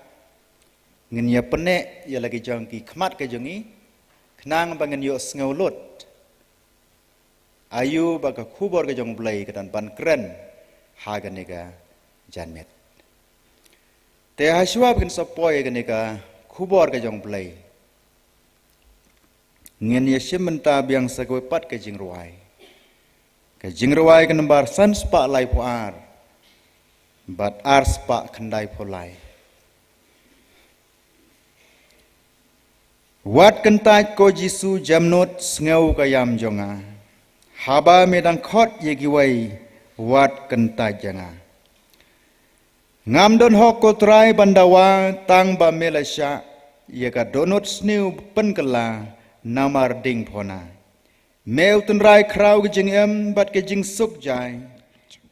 ngin ïa pyneh ïa la ki jong ki khmat ka jong ngi, khnang ba ngin ïohsngew lut aïu ba ka khubor ka jong Blei ka dang ban kren ha kane ka janmiet. Te ha shuwa ba ngin sa poi kane ka khubor ka jong Blei, ngin ïa shim bynta biang sa kawei pat ka jingrwai. Ka jingrwai ka nambar san spah laiphew ar bad ar spah khyndai phew lai. Wat kyntait ko Jisu jamnud, sngew ka ïam jong nga. Haba me dang khot ïa kiwei, wat kyntait ïa nga. Ngam don hok ko Trai ban dawa, tang ba me la shah ïa ka dohnud sniew pynkylla namar ding phona. Me u tynrai khraw ka jingim bad ka jingsuk jai.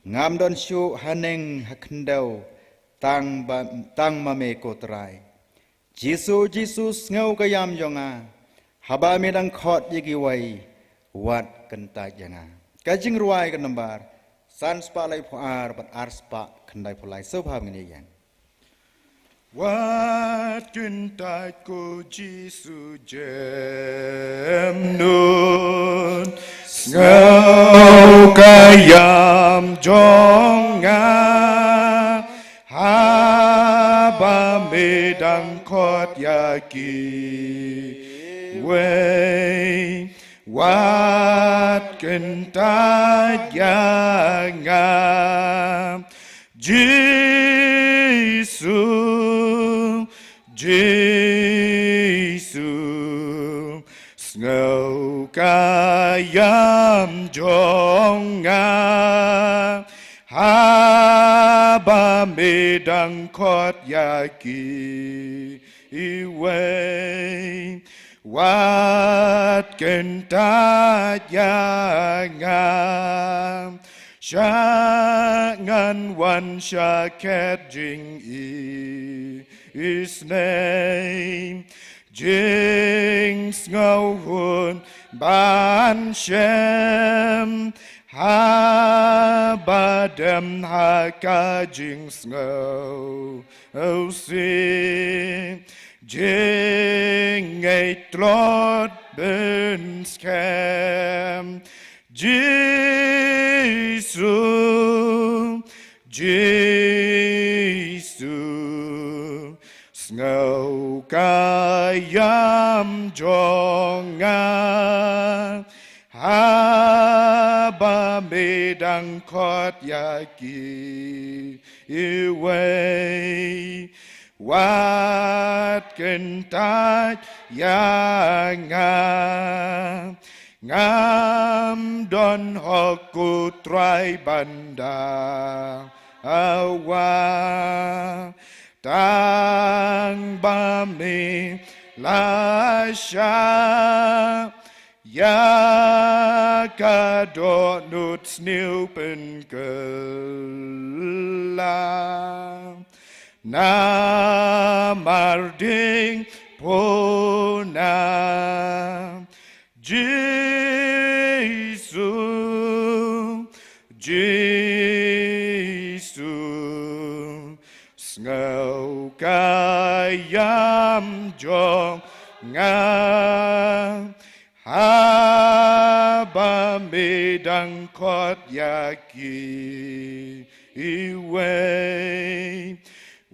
Ngam don shuh haneng ha khyndew, tang ba, tang ma me ko Trai. Jisu, Jisu, sngew ka ïam jong nga. Haba me dang khot ïa kiwei, wat kyntait ïa nga. Ka jingrwai ka nambar san spah laiphew ar bad ar spah khyndai phew lai. Sngewbha ngin ïeng. Wat kyntait ko Jisu jamnud, sngew ka ïam jong nga. Haba me dang khot ïa kiwei, wat kyntait ïa nga. Jisu, Jisu, sngew ka ïam jong nga. Haba me dang khot ïa kiwei, wat kyntait ïa nga. Sha ngan wan sha khet jingisnei, jingsngewhun ban shem ha ba dem ha ka jingsngewsih, jingngeit tlot ban skhem. Jisu, Jisu, sngew ka ïam jong nga, haba me dang khot ïa kiwei, wat kyntait ïa nga. Ngam don hok, ko Trai, ban dawa, tang ba me la shah ïa ka dohnud sniew pynkylla. Namar dei puna Jisu, Jisu, sngew ka ïam jong nga, haba me dang khot ïa kiwei,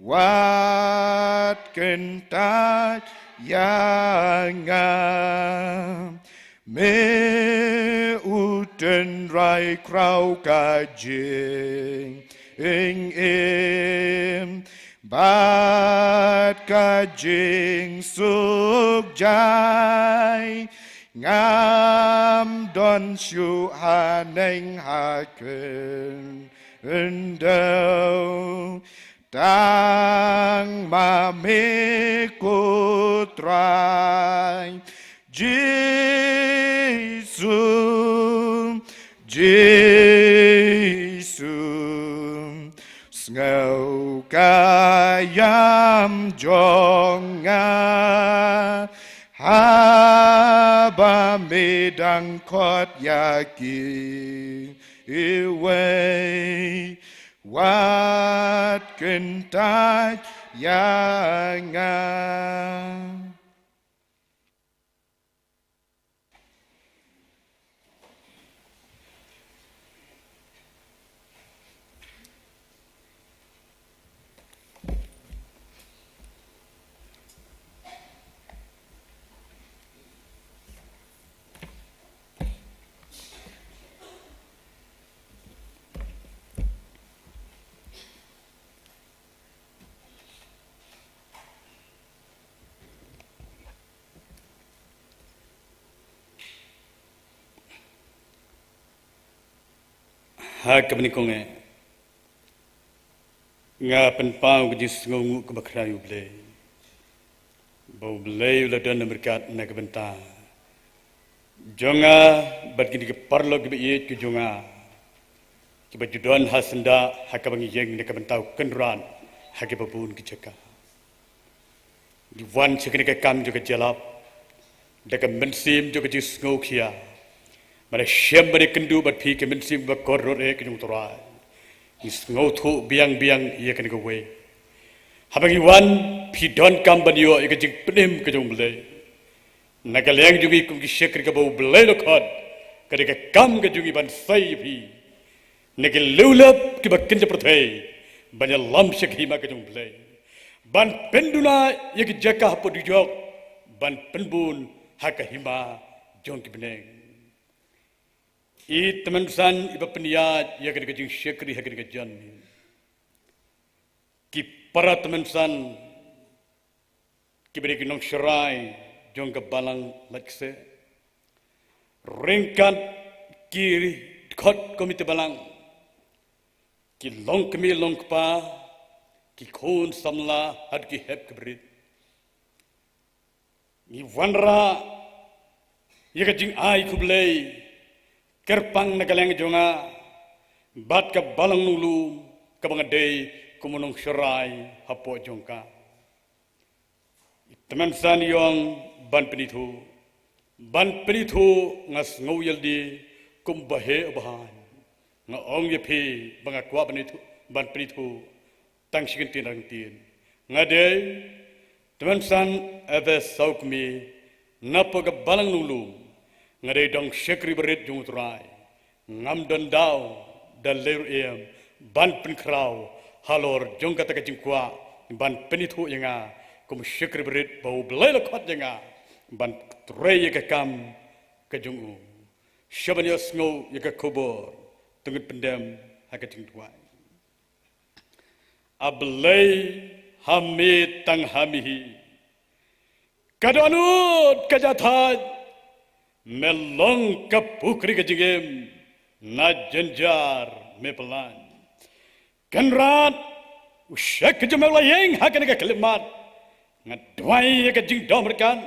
wat kyntait ïa nga. Me u tynrai khraw ka jingim bad ka jingsuk jai, ngam don shuh haneng ha khyndew, tang ma me, ko Trai. Jisu, Jisu, sngew ka ïam jong nga, haba me dang khot ïa kiwei, wat kyntait ïa nga. Ha kaba nyngkong eh, nga pynpaw ka jingsngewnguh kaba khraw ïa U Blei, ba U Blei u la don ryngkat na ka bynta jong nga bad kine ki paralok kiba ïeit ki jong nga, kiba ju don ha syndah ha kaba ngi ïeng na ka bynta U Kynrad ha kiba bun ki jaka. Ngi wan sha kane ka kam jong ka jyllop da ka mynsiem jong ka jingsngewkhia. Ba la shem bad ïakynduh bad phi ka mynsiem ba kordor eh ka jong U Trai. Ngi sngewthuh biang biang ïa kane kawei. Haba ngi wan, phi donkam ban ïoh ïa ka jingpynim ka jong U Blei. Na ka liang jong ngi kum ki shakri kaba U Blei u la khot, ka dei ka kam ka jong ngi ban sei ïa phi na ki liulep kiba kin da pyrthei, ban ïalam sha ka hima ka jong U Blei, ban pynduna ïa ka jaka hapoh dujok, ban pynbun ha ka hima jong ki bneng. I tymmen san iba pynïaid ïa kane ka jingshakri ha kane ka janmiet, ki para tymmen san kiba dei ki nongsharai jong ka balang Laitkaseh, ryngkat ki dkhot komiti balang, ki longkmie longkpa, ki khun samla, bad ki hep ki barit. Ngi wanrah ïa ka jingai khublei kyrpang na ka liang jong nga bad ka balang Nonglum kaba nga dei kum u nongsharai hapoh jong ka. I tymmen san i ong ban pynithuh, ban pynithuh, nga sngew ïalade kum baheh u bahaiñ. Nga ong ïa phi ba nga kwah ban ithuh, ban pynithuh tang shi kyntien ar kyntien. Nga dei Tymmen San Eves Sawkmie, napoh ka Balang Nonglum. Nga dei dong shakri barit jong U Trai. Ngam don daw da lei ruh em ban pynkhraw halor jong kata ka jingkwah ban pynithuh ïa nga kum u shakri barit ba U Blei u la khot ïa nga ban trei ïa ka kam ka jong u. Sha ban ïohsngew ïa ka khubor, to ngin pyndem ha ka jingduwai. A Blei, ha me tang ha me hi ka dohnud ka jahthait, me long ka pukri ka jingim, na jynjar me pyllait. Kynrad, u Shakri jong me u la ïeng ha kane ka khyllipmat. Nga duwai ïa ka jingdom ryngkat.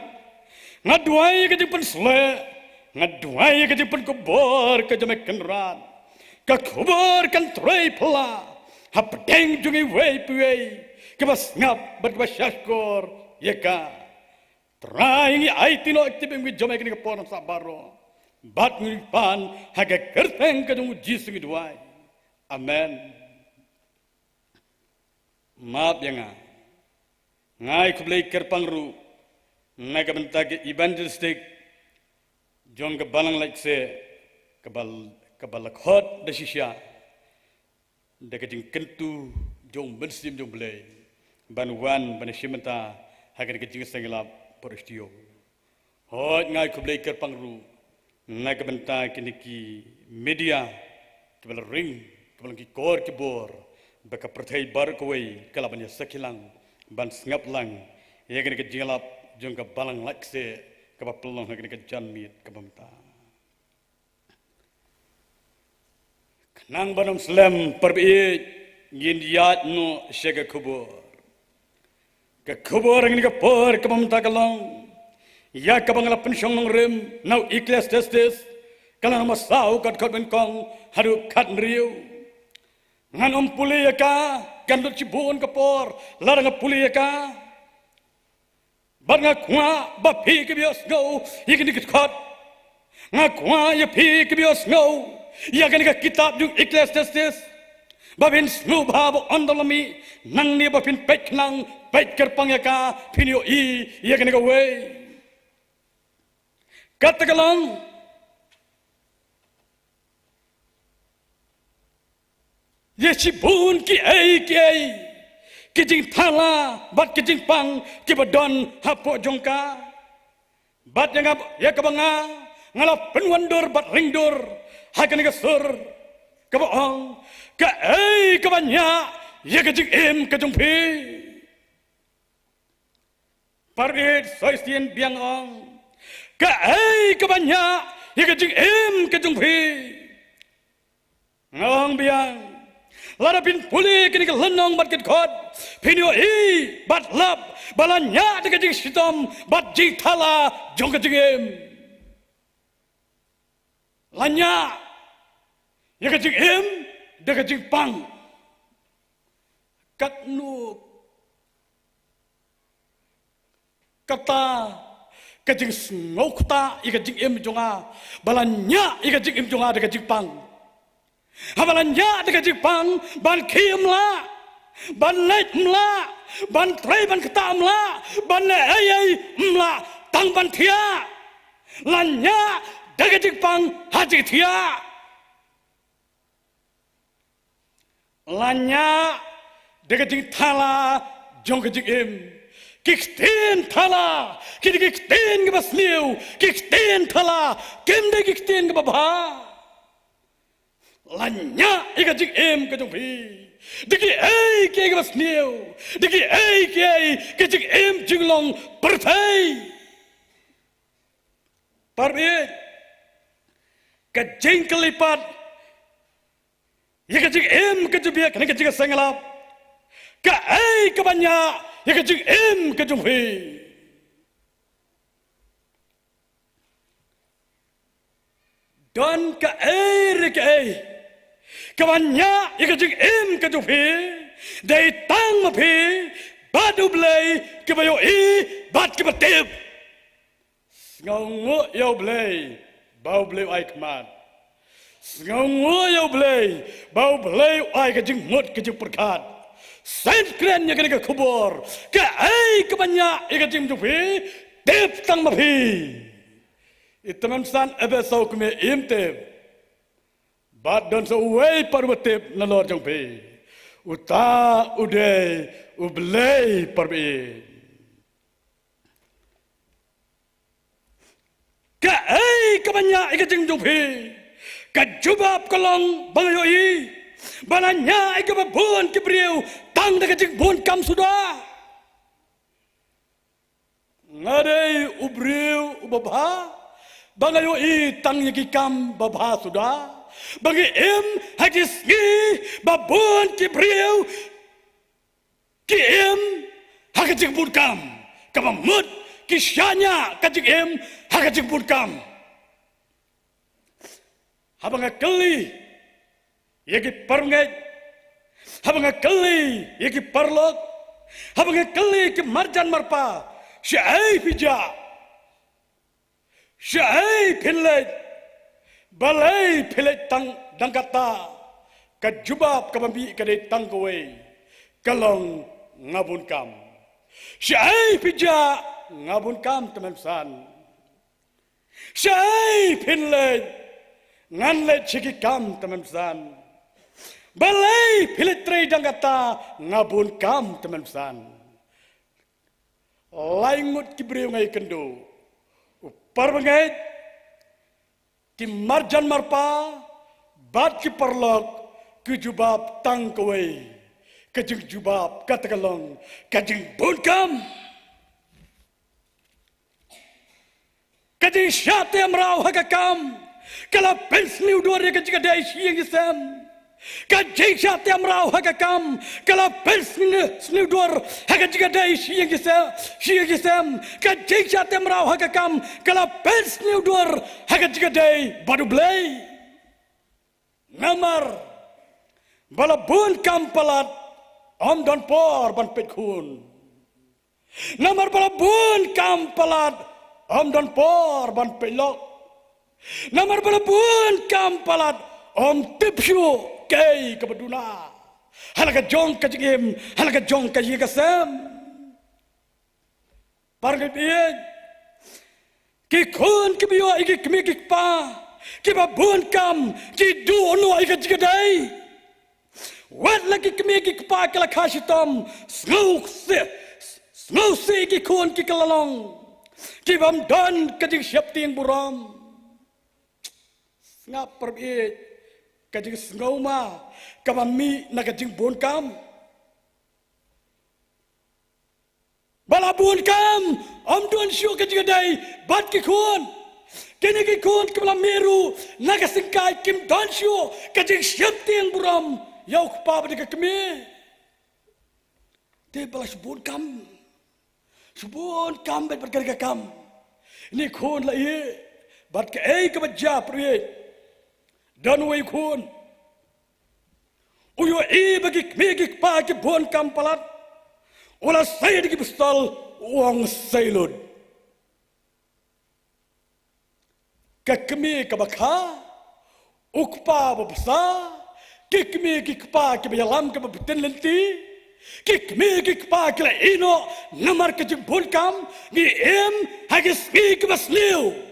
Nga duwai ïa ka jingpynsleh. Nga duwai ïa ka jingpynkhubor ka jong me Kynrad. Ka khubor kan trei phylla hapdeng jong iwei pa iwei kiba sngap bad kiba shahshkor ïa ka. Trai, ngi aiti noh ïa ka jingim jong me ha kane ka por, Kynrad, sa baroh. Bad ngi pan ha ka kyrteng ka jong U Jisu ngi duwai. Amen. Map ïa nga. Nga ai khublei kyrpang ruh na ka bynta ka evangelistic jong ka Balang Laitkasih kaba, kaba la khot da shisha da ka jingkyntu jong U Mynsiem jong U Blei ban wan ban shim bynta ha kane ka jingïaseng ïalap por shuwa. Hooid, nga ai khublei kyrpang ruh na ka bynta kine ki media kiba la ring, kiba la ki kor ki bor, ba ka pyrthei baroh kawei ka lah ban ïasakhi lang, ban sngap lang ïa kane ka jingïalap jong ka Balang Laitkasih kaba pynlong ha kane ka janmiet kaba mynta. Khnang ban ym slem, para baieit, ngin ïaid noh sha ka khubor. Ka khubor ha kane ka por kaba mynta ka long ïa kaba nga la pynshong nongrim na u Ecclesiastes, ka lynnong ba saw, ka dkhot ba nyngkong haduh khathynriew. Ngan ym pule ïa ka, kan lut shibun ka por lada nga pule ïa ka. Bad nga kwah ba phi kiba ïohsngew ïa kine ki dkhot, nga kwah ïa phi kiba ïohsngew ïa kane ka kitab jong u Ecclesiastes, ba phin sngewbha ba ynda la mih nangne ba phin peit khnang, peit kyrpang ïa ka, phin ïohi ïa kane kawei. Kata ka long ïa shibun kiei kiei ki jingthala bad ki jingpang kiba don hapoh jong ka. Bad ïa nga, ïa kaba nga, nga la pynwandur bad ringdur ha kane ka sur kaba ong, kaei kaba ñiah ïa ka jingim ka jong phi? Para baieit, soi sien biang, ong, kaei kaba ñiah ïa ka jingim ka jong phi? Nga ong biang, lada phin pule kine ki lynnong bad ki dkhot, phin ïohi bad lap ba la ñiah da ka jingshitom bad jingthala jong ka jingim. La ñiah ïa ka jingim da ka jingpang. Katno kata ka jingsngewkata ïa ka jingim jong nga, ba la ñiah ïa ka jingim jong nga da ka jingpang. Haba la ñiah da ka jingpang, ban khie ym lah, ban leit ym lah, ban trei ban ktah ym lah, ban leh ei ei ym lah, tang ban thiah. La ñiah da ka jingpang ha jingthiah. La ñiah da ka jingthala jong ka jingim. Ki ktien thala, ki dei ki ktien kiba sniew, ki ktien thala, kim dei ki ktien kiba bha. La ñiah ïa ka jingim ka jong phi da kiei kiei kiba sniew, da kiei kiei, ka jingim jinglong pyrthei. Para baieit, ka jingkylli pat ïa ka jingim ka jong phi ha kane ka jingïaseng ïalap, kaei kaba ñiah ïa ka jingim ka jong phi? Don kaei re kaei kaba ñiah ïa ka jingim ka jong phi, dei tang ma phi bad U Blei kiba ïohi bad kiba tip. Sngewnguh ïa U Blei ba U Blei u ai khmat. Sngewnguh ïa U Blei, ba U Blei u ai ka jingmut ka jingpyrkhat. Sngewkren ïa kane ka khubor, kaei kaba ñiah ïa ka jingim jong phi, tip tang ma phi. I tymmen san Epheso kmie im tip. Bad don sa uwei pat uba tip nalor jong phi. Uta u dei U Blei para baieit. Kaei kaba ñiah ïa ka jingim jong phi? Ka jubab ka long ba nga ïohi ba nga ñiah ïa kiba bun ki briew tang da ka jingbun kam suda. Nga dei u briew uba bha ba nga ïohi tang ïa ki kam babha suda, ba ngi im ha ki sngi ba bun ki briew ki im ha ka jingbun kam. Kaba mut ki shaniah ka jingim ha ka jingbun kam. Haba nga kylli ïa ki parangeit, haba nga kylli ïa ki paralok, haba nga kylli ki marjan marpa, shaei phi jah? Shaei phin leit? Balei phi leit tang dang kata? Ka jubab kaba mih ka dei tang kawei, ka long nga bun kam. Shaei phi jah? Nga bun kam, tymmen san. Shaei phin leit? Ngan leit sha ki kam, tymmen san. Balei phi leit trei dang kata? Nga bun kam, tymmen san. Lai ngut ki briew nga ïakynduh, u parabangeit, ki marjan marpa bad ki paralok, ki jubab tang kawei, ka jingjubab kata ka long ka jingbun kam. Ka jingshah teh mraw ha ka kam ka la pynsniew dur ïa ka jingïadei shi ïing shi sem. Ka jingshah teh mraw ha ka kam ka la pynsniew, sniew dur ha ka jingïadei shi ïing shi sem, shi ïing shi sem. Ka jingshah teh mraw ha ka kam ka la pynsniew dur ha ka jingïadei bad U Blei. Namar ba la bun kam palat ym don por ban peit khun. Namar ba la bun kam palat ym don por ban peit lok. Namar ba la bun kam palat ym tip shuh kaei kaba duna ha la ka jong ka jingim, ha la ka jong ka ïing ka sem. Parabangeit, ki khun kiba ïoh ïa ki kmie ki kpa kiba bun kam ki duh noh ïa ka jingïadei. Wat la ki kmie ki kpa ki la kha shitom, sngewsih, sngewsih ïa ki khun ki ka la long ki bym don ka jingsheptieng burom. Sngap parabangeit, ka jingsngewma kaba mih na ka jingbun kam. Ba la bun kam ym don shuh ka jingïadei bad ki khun. Kine ki khun kiba la mih ruh na ka syngkai kim don shuh ka jingsheptieng burom ïa u kpa bad ïa ka kmie. Te ba la shu bun kam, shu bun kam bad, bad ka kam, ine i khun la ïeh bad kaei kaba jia parabangeit. Don uwei u khun u ïohi ba ki kmie ki kpa ki bun kam palat, u la sei da ki pistol, u ong, "Sei lut." Ka kmie kaba kha, u kpa ba bsa, ki kmie ki kpa kiba ïalam kaba btin lynti, ki kmie ki kpa ki la ïeh noh namar ka jingbun kam. Ngi im ha ki sngi kiba sniew.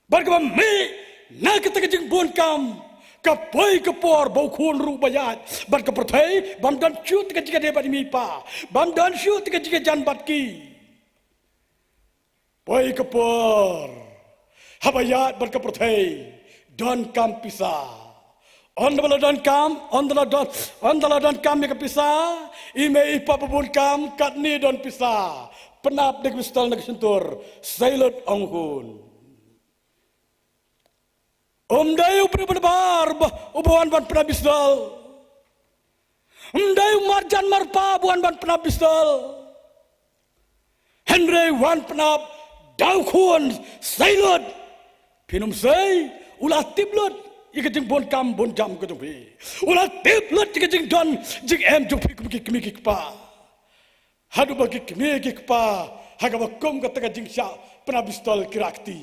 Bad kaba mih na kata ka jingbun kam, ka poi ka por ba u khun ruh ba ïaid bad ka pyrthei, bym don shuh te ka jingïadei bad i mei i pa, bym don shuh te ka jingïajan bad ki. Poi ka por, haba ïaid bad ka pyrthei, don kam pisa. Ynda ba la don kam, ynda la don, ynda la don kam ïa ka pisa, i mei i pa ba bun kam, katne don pisa, pynap da ka pistol na ka shyntur, "Sei lut," ong u khun. Um dei u briew ba dei bar ba, uba wan ban pynap pistol. Um dei u marjan marpa ba wan ban pynap pistol. Hynrei wan pynap da u khun, "Sei lut." Phin ym sei, u la tip lut ïa ka jingbun kam bun jam ka jong phi. U la tip lut ïa ka jingdon jingem jong phi kum ki kmie ki kpa. Haduh ba ki kmie ki kpa ha kaba kum kata ka jingshah pynap pistol ki rah kti.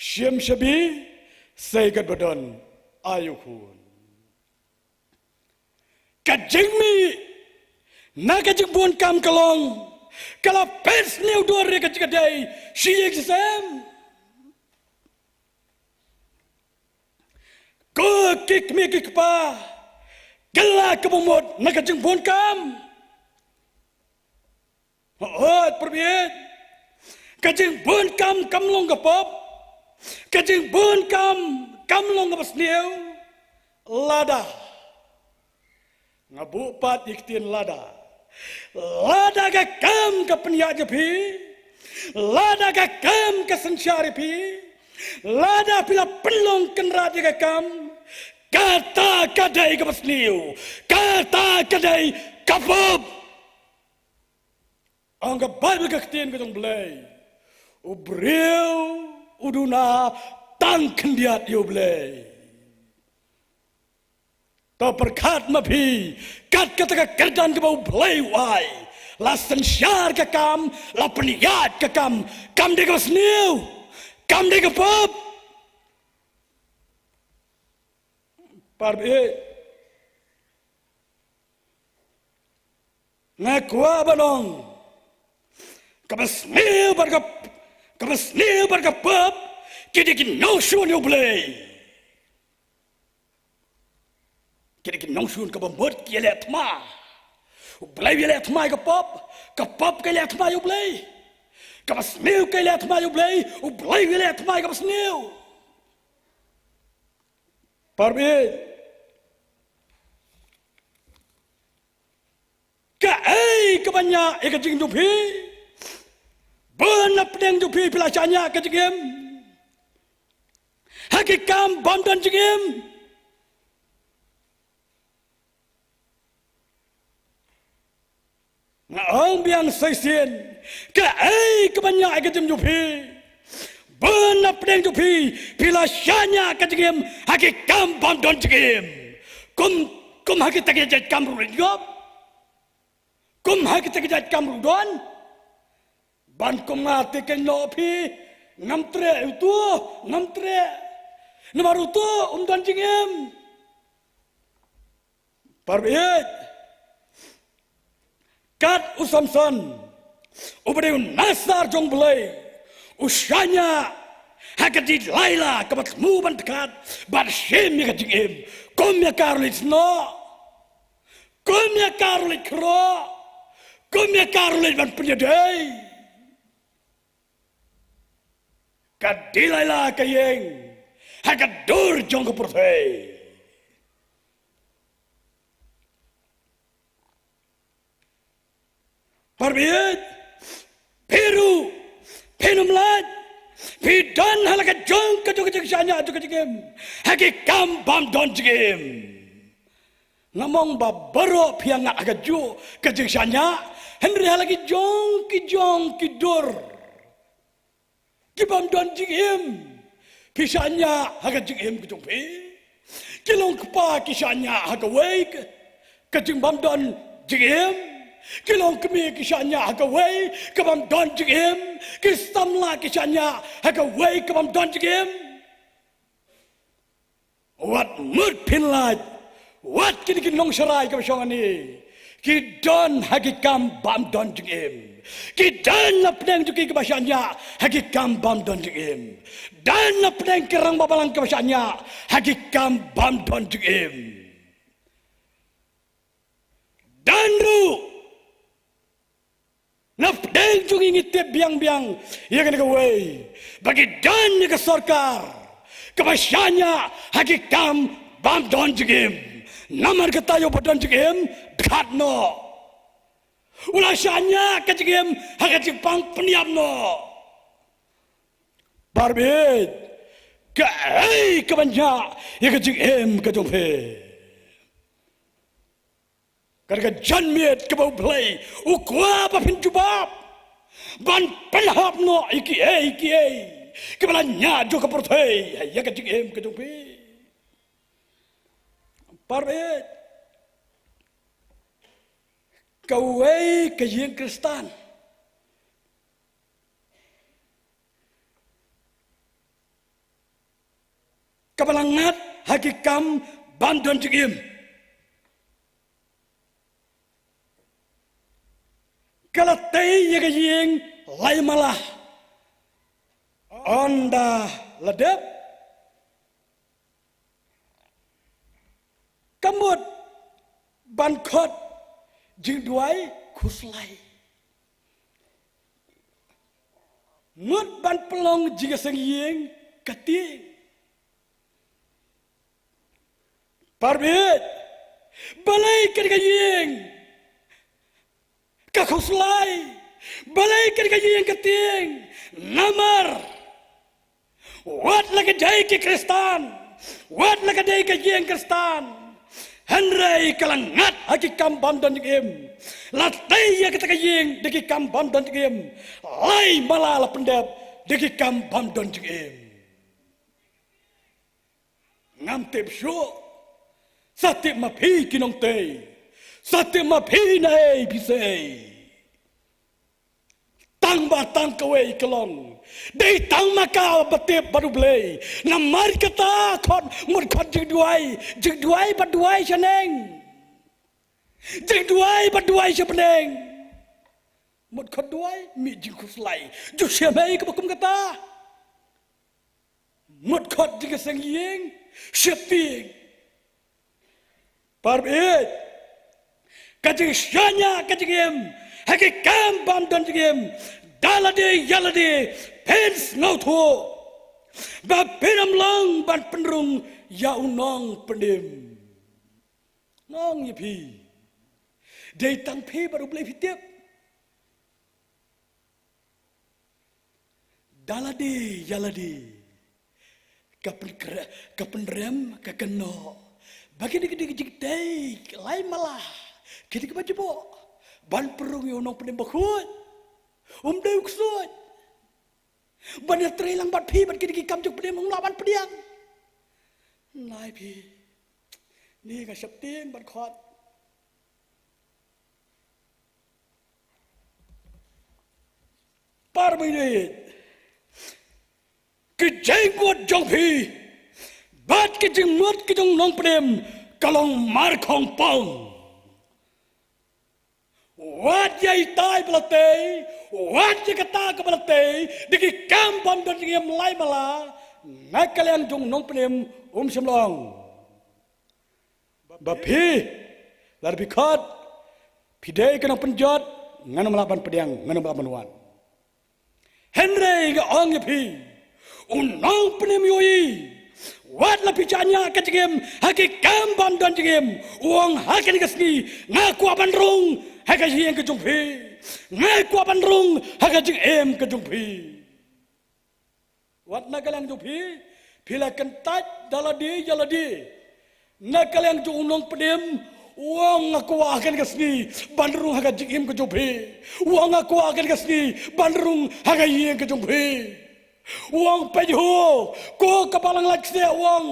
Shim shabi, sei katba don, aïu khun. Ka jingmih na ka jingbun kam ka long, ka la pynslem dur ïa ka jingkdei shi ïing shi sem. Ko ki kmie ki kpa, kylla kaba mut na ka jingbun kam. Hooid, pyrshah. Ka jingbun kam kam long ka pop. Ka jingbun kam kam long kaba sniew. Lada. Nga buh pat ïa ka ktien lada. Lada ka kam ka pynïaid ïa phi. Lada ka kam ka synshar ïa phi. Lada phi la pynlong kynrad ïa ka kam. Kata ka dei kaba sniew. Kata ka dei ka pop. Ong ka Baibl ka ktien ka jong U Blei. U briew u duna tang khyndiat ïa U Blei. To pyrkhat ma phi, kat kata ka kyrdan kaba U Blei u ai. La synshar ka kam, la pynïaid ka kam, kam dei kaba sniew, kam dei ka pop. Pyrshah. Nga kwah ban ong. Kaba sniew bad ka, kaba sniew bad ka pop, ki dei ki nongshun ïa U Blei. Ki dei ki nongshun, kaba mut ki ïaleh thma. U Blei u ïaleh thma ïa ka pop, ka pop ka ïaleh thma ïa U Blei. Kaba sniew ka ïaleh thma ïa U Blei, U Blei u ïaleh thma ïa kaba sniew. Pyrshah. Kaei kaba ñiah ïa ka jingim jong phi? Bun na pdeng jong phi phi la shaniah ka jingim ha ki kam bym don jingim. Nga ong biang sa shisien, kaei kaba ñiah ïa ka jingim jong phi? Bun na pdeng jong phi phi la shaniah ka jingim ha ki kam bym don jingim. Kum, kum ha kita ki jait kam ruh leit ngop. Kum ha kita ki jait kam ruh don. Ban kum nga te keiñ noh phi, ngam treh utu, ngam treh. Namar utu um don jingim. Pyrshah. Kat u Samson, uba dei u nasar jong U Blei, u shaniah ha ka Delilah kaba thmu ban tkhat bad shim ïa ka jingim. Kum ïa ka ruh leit snoh. Kum ïa ka ruh leit khroh. Kum ïa ka ruh leit ban pynïadei. Ka Delilah ka ïeng ha ka dur jong ka pyrthei. Pyrshah. Phi ruh phin ym lait. Phi don ha la ka jong ka jong ka jingshaniah jong ka jingim ha ki kam bym don jingim. Ngam ong ba baroh phi ïa ngat ha kajuh ka jingshaniah, hynrei ha la ki jong ki jong ki dur ki bym don jingim phi shaniah ha ka jingim ka jong phi. Ki long kpa ki shaniah ha kawei ka, ka jingbym don jingim. Ki long kmie ki shaniah ha kawei ka bym don jingim. Ki samla ki shaniah ha kawei ka bym don jingim. Wat mut phin lait, wat kine ki nongsharai kaba shong hangne ki don ha ki kam bym don jingim. Ki don na pdeng jong ki kaba shaniah ha ki kam bym don jingim. Don na pdeng ki rangbah balang kaba shaniah ha ki kam bym don jingim. Don ruh na pdeng jong ngi, ngi tip biang biang ïa kane kawei ba ki don ïa ka sorkar kaba shaniah ha ki kam bym don jingim. Namar kata ïa uba don jingim, tkhat noh. U la shaniah ka jingim ha ka jingpang pynïap noh. Pyrshah. Kaei kaba ñiah ïa ka jingim ka jong phi? Ka dei ka janmiet kaba U Blei u kwah ba phin jubab ban pynhap noh ïa kiei kiei kiba la ñiah jong ka pyrthei ha ïa ka jingim ka jong phi. Pyrshah. Kawei ka ïing Khristan kaba la ngat ha ki kam bym don jingim. Ka la tei ïa ka ïing lai mala. Ynda la dep, ka mut ban khot jingduwai khuslai. Mut ban pynlong jingïaseng ïing ka tieng. Parabangeit, balei kane ka ïing ka khuslai? Balei kane ka ïing ka tieng? Namar wat la ka dei ki Khristan, wat la ka dei ka ïing Khristan, hynrei ka la ngat ha ki kam bym don jingim. La tei ïa kata ka ïing da ki kam bym don jingim. Lai mala la pyndep da ki kam bym don jingim. Ngam tip shuh. Sa tip ma phi ki nongtei. Sa tip ma phi naei phi sei. Tang ba tang kawei ka long. Dei tang ma ka ba tip bad U Blei. Namar kata khot, mut khot jingduwai. Jingduwai bad duwai shaneng. Jingduwai bad duwai shabneng. Mut khot duwai, mih jingkhuslai. Ju shim ei kaba kum kata. Mut khot jingïaseng ïing sheptieng. Parabangeit, ka jingshaniah ka jingim ha ki kam bym don jingim, da lade ïa lade phin sngewthuh ba phin ym long ban pynrung ïa u nongpynim. Nong ïa phi, dei tang phi bad U Blei phi tip. Da lade ïa lade ka pynkre-, ka pynrem, ka kynnoh ba kine ki dei ki jingtei lai mala, ki dei kiba jubok ban pynrung ïa u nongpynim bakhuid. Um dei u ksuid ban ïatrei lang bad phi bad kine ki kam jong phi, um lah ban pdiang. Nai phi, ni nga sheptieng ban khot. Parabangeit, ki jingmut jong phi bad ki jingmut ki jong u nongpynim ka long markhongpong. Wat ïa itai ba la tei, wat ïa kata kaba la tei, da ki kam bym don jingim lai mala, na ka liang jong u nongpynim um shym la ong ba phi, lada phi khot, phi dei ka nongpynjot, ngan ym lah ban pdiang, ngan ym lah ban wan. Hynrei nga ong ïa phi, u nongpynim u ïohi wat la phi shaniah ka jingim ha ki kam bym don jingim, u ong ha kane ka sngi nga kwah ban rung ha ka ïing ka jong phi, nga kwah ban rung ha ka jingim ka jong phi. Wat na ka liang jong phi, phi la kyntait da lade ïa lade. Na ka liang jong u nongpynim, u ong nga kwah ha kane ka sngi ban rung ha ka jingim ka jong phi. U ong nga kwah ha kane ka sngi ban rung ha ka ïing ka jong phi. U ong peit ho, ko ka balang lait kseh, u ong.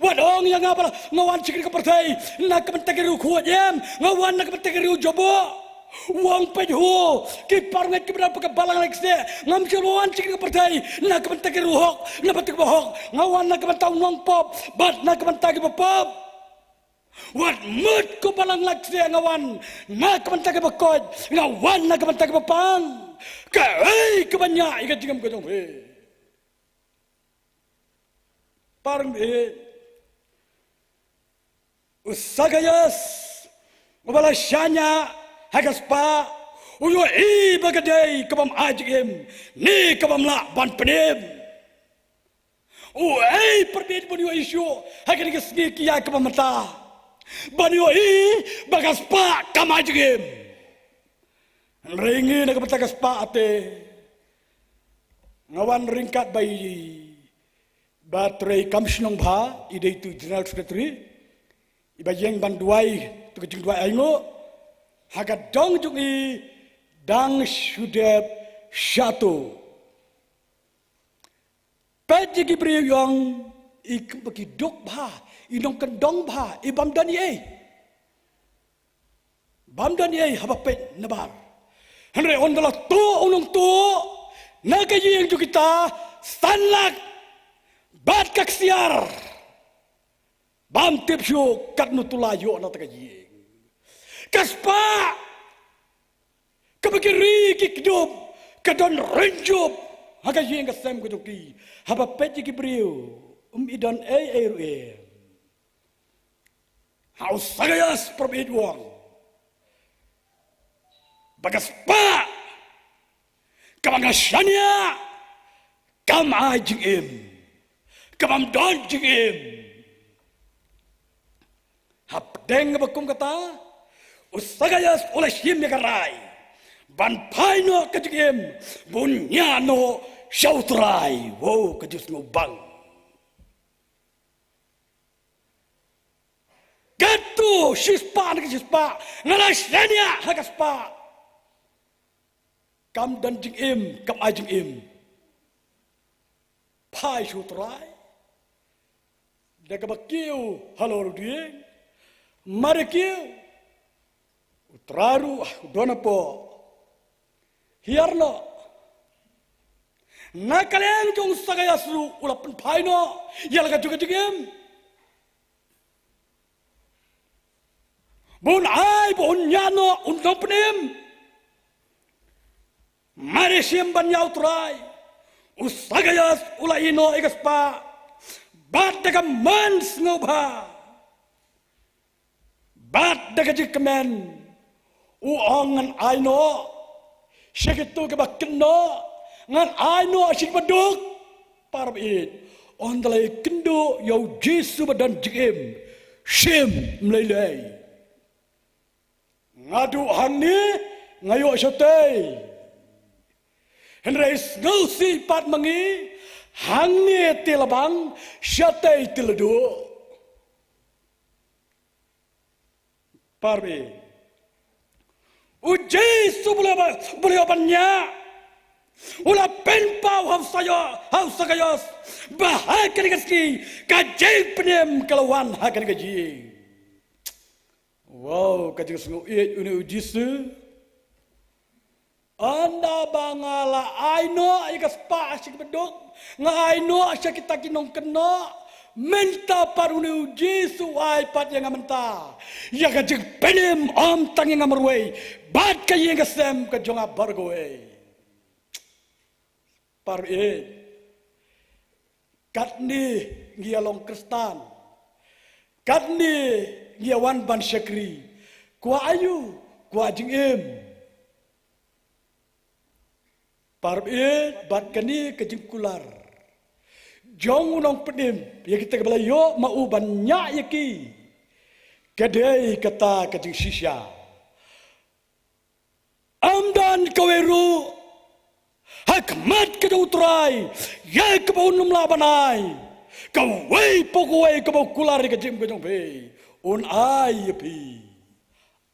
Wat ong ïa nga ba nga wan sha kane ka pyrthei na ka bynta ki riewkhuid, em, nga wan na ka bynta ki riewjubok. U ong peit ho, ki parangeit kiba dang pat ka balang lait kseh, ngam shym wan sha kane ka pyrthei na ka bynta ki riewhok, na ka bynta kiba hok, nga wan na ka bynta u nongpop bad na ka bynta kiba pop. Wat mut ko balang lait kseh, nga wan na ka bynta kiba koit, nga wan na ka bynta kiba pang. Kaei kaba ñiah ïa ka jingim ka jong phi? Parabangeit, u Sakaios uba la shaniah ha ka spah, u ïohi ba ka dei ka bym ai jingim, ne ka bym lah ban pynim. U ei, parabangeit, ban ïohi shuh ha kane ka sngi ki ïa kaba mynta, ban ïohi ba ka spah kam ai jingim. Hynrei ngi na ka bynta ka spah te, nga wan ryngkat bad i Bah Treikam Shnong Bha, i dei tu General Secretary, iba ïeng ban duwai tu ka jingduwai ainguh. Ha ka dong jong i dang shu dep shatu. Peit ïa ki briew ïong, i kum ba ki duk bha, i nongkyndong bha, i bym don ei ei. Bym don ei ei haba peit nabar. Hynrei ynda la tuh u nongtuh na ka ïing jong kita, san lak bad ka ksiar, Bam tip shuh katno tu la ïoh na ta ka ïing. Ka spah kaba ki ri ki kdup ka don rynjup ha ka ïing ka sem ka jong ki. Haba peit ïa ki briew, um i don ei ei ruh em. Ha u Sakaios, para baieit, u ong ba ka spah kaba nga shaniah kam ai jingim, kabym don jingim. Hapdeng ba kum kata, u Sakaios u la shim ïa ka rai ban phai noh ka jingim, bun ñiah noh sha u Trai. Wow, ka jingsngewbang. Katto shispah na ka shispah nga la shaniah ha ka spah. Kam don jingim, kam ai jingim. Phai sha u Trai. Da kaba kiew halor u dieng, mar kiew, u Trai ruh u don hapoh. Hiar noh. Na ka liang jong u Sakaios ruh u la pynphai noh ïa la ka jong ka jingim. Bun ai bun ñiah noh u nongpynim. Mar shisien ban ñiah u Trai, u Sakaios u la ïeh noh ïa ka spah bad da ka mon sngewbha bad da ka jingkmen u ong, ngan ai noh sha kito kiba kynnoh, ngan ai noh sha kiba duk. Para baieit, ynda la ïakynduh ïa u Jisu ba don jingim, shim ym lei lei. Nga duh hangne, nga ïoh shatei. Hynrei sngewsih pat ma ngi, hangne te la bang, shatei te la duh. Para baieit, u Jisu ba la, ba la ïoh ban ñiah, u la pynpaw ha u Sakaios, ha u Sakaios ba ha kane ka sngi ka jingpynim ka la wan ha kane ka ïing. Wow, ka jingsngewieit une u Jisu. Ynda ba nga la ai noh ïa ka spah sha kiba duk, nga ai noh sha kita ki nongkynnoh, mynta pat une u Jisu u ai pat ïa nga mynta ïa ka jingpynim, ym tang ïa nga marwei bad ka ïing ka sem ka jong nga baroh kawei. Para baieit, katne ngi ïa long Khristan, katne ngi ïa wan ban shakri, kwah aïu? Kwah jingim. Para baieit, bad kane ka jingkular jong u nongpynim ïa kita kiba la ïoh ma u ban ñiah ïa ki, ka dei kata ka jingshisha. Ym don kawei ruh ha khmat ka jong u Trai ïa kaba un ym lah ban ai. Kawei pa kawei kaba u kular ïa ka jingim ka jong phi, un ai ïa phi.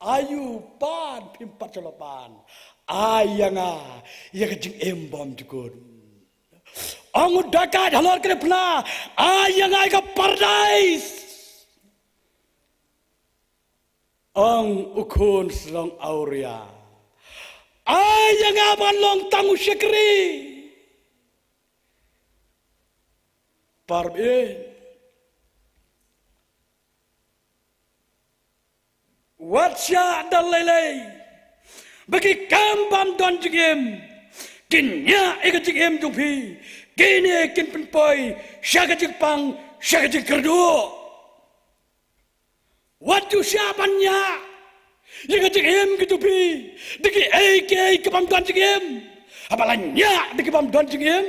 Aïu pat phim pat shalor ban? Ai ïa nga ïa ka jingim bymjukut. Ong u dakaid halor kane phna, ai ïa nga ïa ka paradais. Ong u khun shnong awria, ai ïa nga ban long tang u shakri. Para baieit, wat shah da lei lei ba ki kam bym don jingim kin ñiah ïa ka jingim jong phi. Kine kin pynpoi sha ka jingpang, sha ka jingkyrduh. Wat ju shah ban ñiah ïa ka jingim ka jong phi da kiei kiei ki bym don jingim. Haba la ñiah da ki bym don jingim,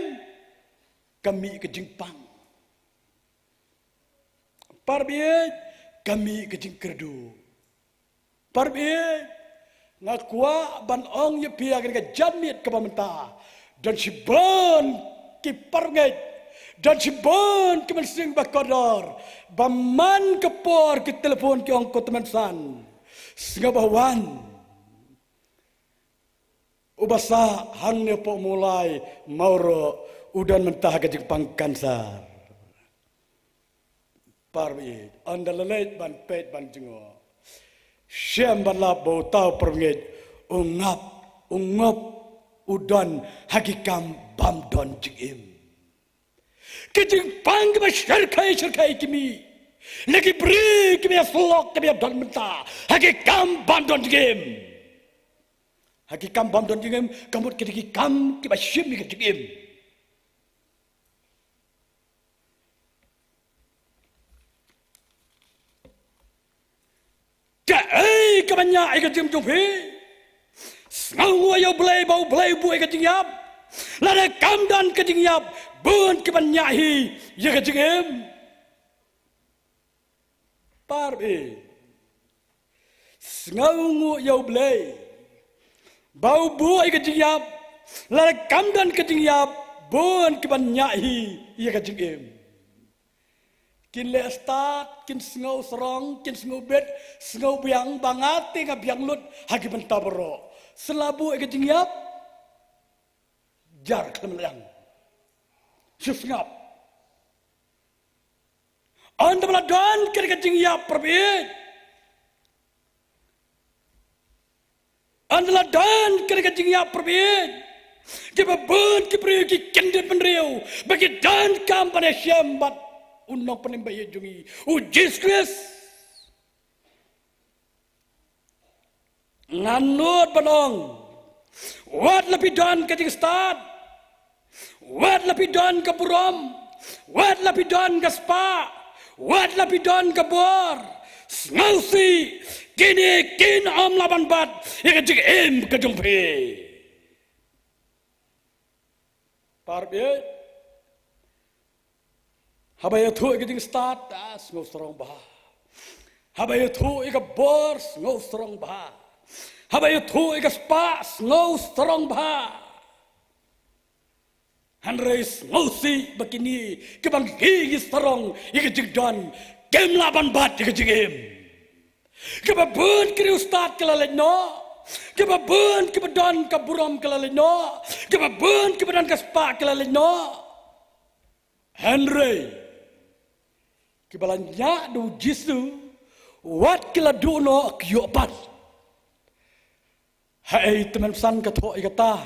ka mih ka jingpang. Para baieit, ka mih ka jingkyrduh. Para baieit, nga kwah ban ong ïa phi ha kane ka janmiet kaba mynta, don shibun ki parngeit, don shibun ki mynsiem ba kordor ba man ka por ki telephone ki ong, ko tymmen san, sngewbha wan. Uba sah hangne hapoh Mawlai Mawroh u don mynta ha ka jingpang kansar. Para baieit, ynda la leit ban peit ban jngoh, shem ban lap ba uta u parngeit u ngap, u ngop, u don ha ki kam bym don jingim. Ki jingpang kiba shyrkhei shyrkhei ki mih. Na ki briew kiba ïasyllok, kiba ïadon bynta ha ki kam bym don jingim. Ha ki kam bym don jingim, ka mut ki dei ki kam kiba shim ïa ka jingim. Kaei kaban ñiah ïa ka jingim jong phi? Sngewnguh ïa U Blei ba U Blei u buh ïa ka jingïap. Lada kam don ka jingïap, bun kiban ñiah hi ïa ka jingim. Parabangeit, sngewnguh ïa U Blei ba u buh ïa ka jingïap. Lada kam don ka jingïap, bun kiban ñiah hi ïa ka jingim. Kin leh stad, kin sngew sarong, kin sngew bit, sngew biang ba nga te nga biang lut ha ki bynta baroh. Shu la buh ïa ka jingïap, jar khlem leh. Shu sngap. Ynda la don ka jingïap, parabangeit. Ynda la don ka jingïap, parabangeit, kiba bun ki briew ki kyndit bynriew ba ki donkam ban ïashem bad U Nongpynim ba ïeit jong ngi, U Jisu Khrist. Ngan nud ban ong, wat la phi don ka jingstad, wat la phi don ka burom, wat la phi don ka spah, wat la phi don ka bor, sngewsih, kine kin ym lah ban bat ïa ka jingim ka jong phi. Parabangeit, haba ïathuh ïa ka jingstad, ah, sngew sarong bha. Haba ïathuh ïa ka bor, sngew sarong bha. Haba ïathuh ïa ka spah, sngew sarong bha. Hynrei sngewsih ba kine kiba ngi ngi sarong ïa ka jingdon, kim lah ban bat ïa ka jingim. Kiba bun ki riewstad ki la leit noh. Kiba bun kiba don ka burom ki la leit noh. Kiba bun kiba don ka spah ki la leit noh. Hynrei kiba la ñiah da U Jisu, wat ki la duh noh ki ïoh pat. Haei Tymmen Basan ka thoh ïa kata?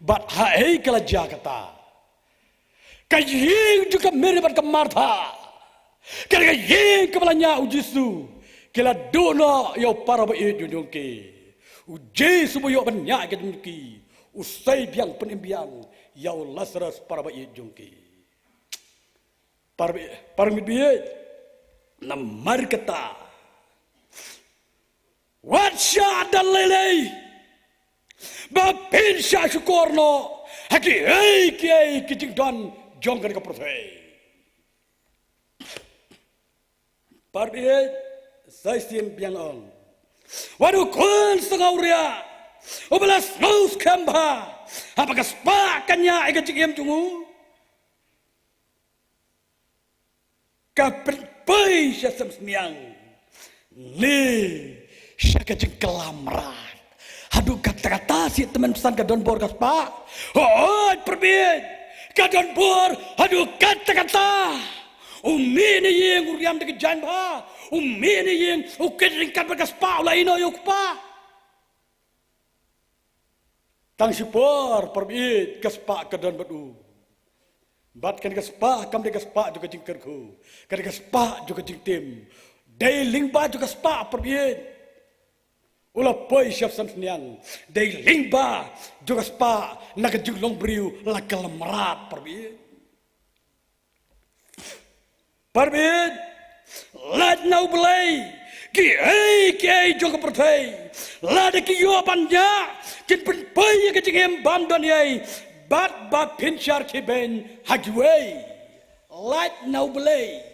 Bad haei ka la jia kata? Ka ïing jong ka Mari bad ka Martha, ka dei ka ïing kaba la ñiah U Jisu, ki la duh noh ïa u para baieit jong ki. U Jisu ba u ïoh ban ñiah ïa ka jong ki, u sei biang pynim biang ïa u Lasarus para baieit jong ki. Para, para baieit, namar kata, wat shah da lei lei ba phin shah shukor noh ha kiei kiei ki jingdon jong kane ka pyrthei. Para baieit, sa shisien biang ong, wat u khun sngewriah uba la sngewskhem bha, haba ka spah ka ñiah ïa ka jingim jong u, ka pynpoi sha sem sniang ne sha ka jingkylla mrad. Haduh katta katta shi Tymmen Basan ka don bor ka spah? Hooid para baieit, ka don bor haduh katta katta. U mih na ïing u riam da ka jaiñ bha. U mih na ïing u kit ryngkat bad ka spah, u la ïeh noh ïa u kpa. Tang shipor para baieit ka spah ka don bad u. Bad kane ka spah kam dei ka spah jong ka jingkyrkhu, ka dei ka spah jong ka jingtim. Dei lyngba jong ka spah para baieit u la poi sha sem sniang. Dei lyngba jong ka spah na ka jinglong briew la kylla mrad para baieit. Para baieit, lait na U Blei, kiei kiei jong ka pyrthei lada ki ïoh ban ñiah kin pynpoi ïa ka jingim bym don ei bad ba phin shah khie beiñ ha kiwei. Lait na U Blei,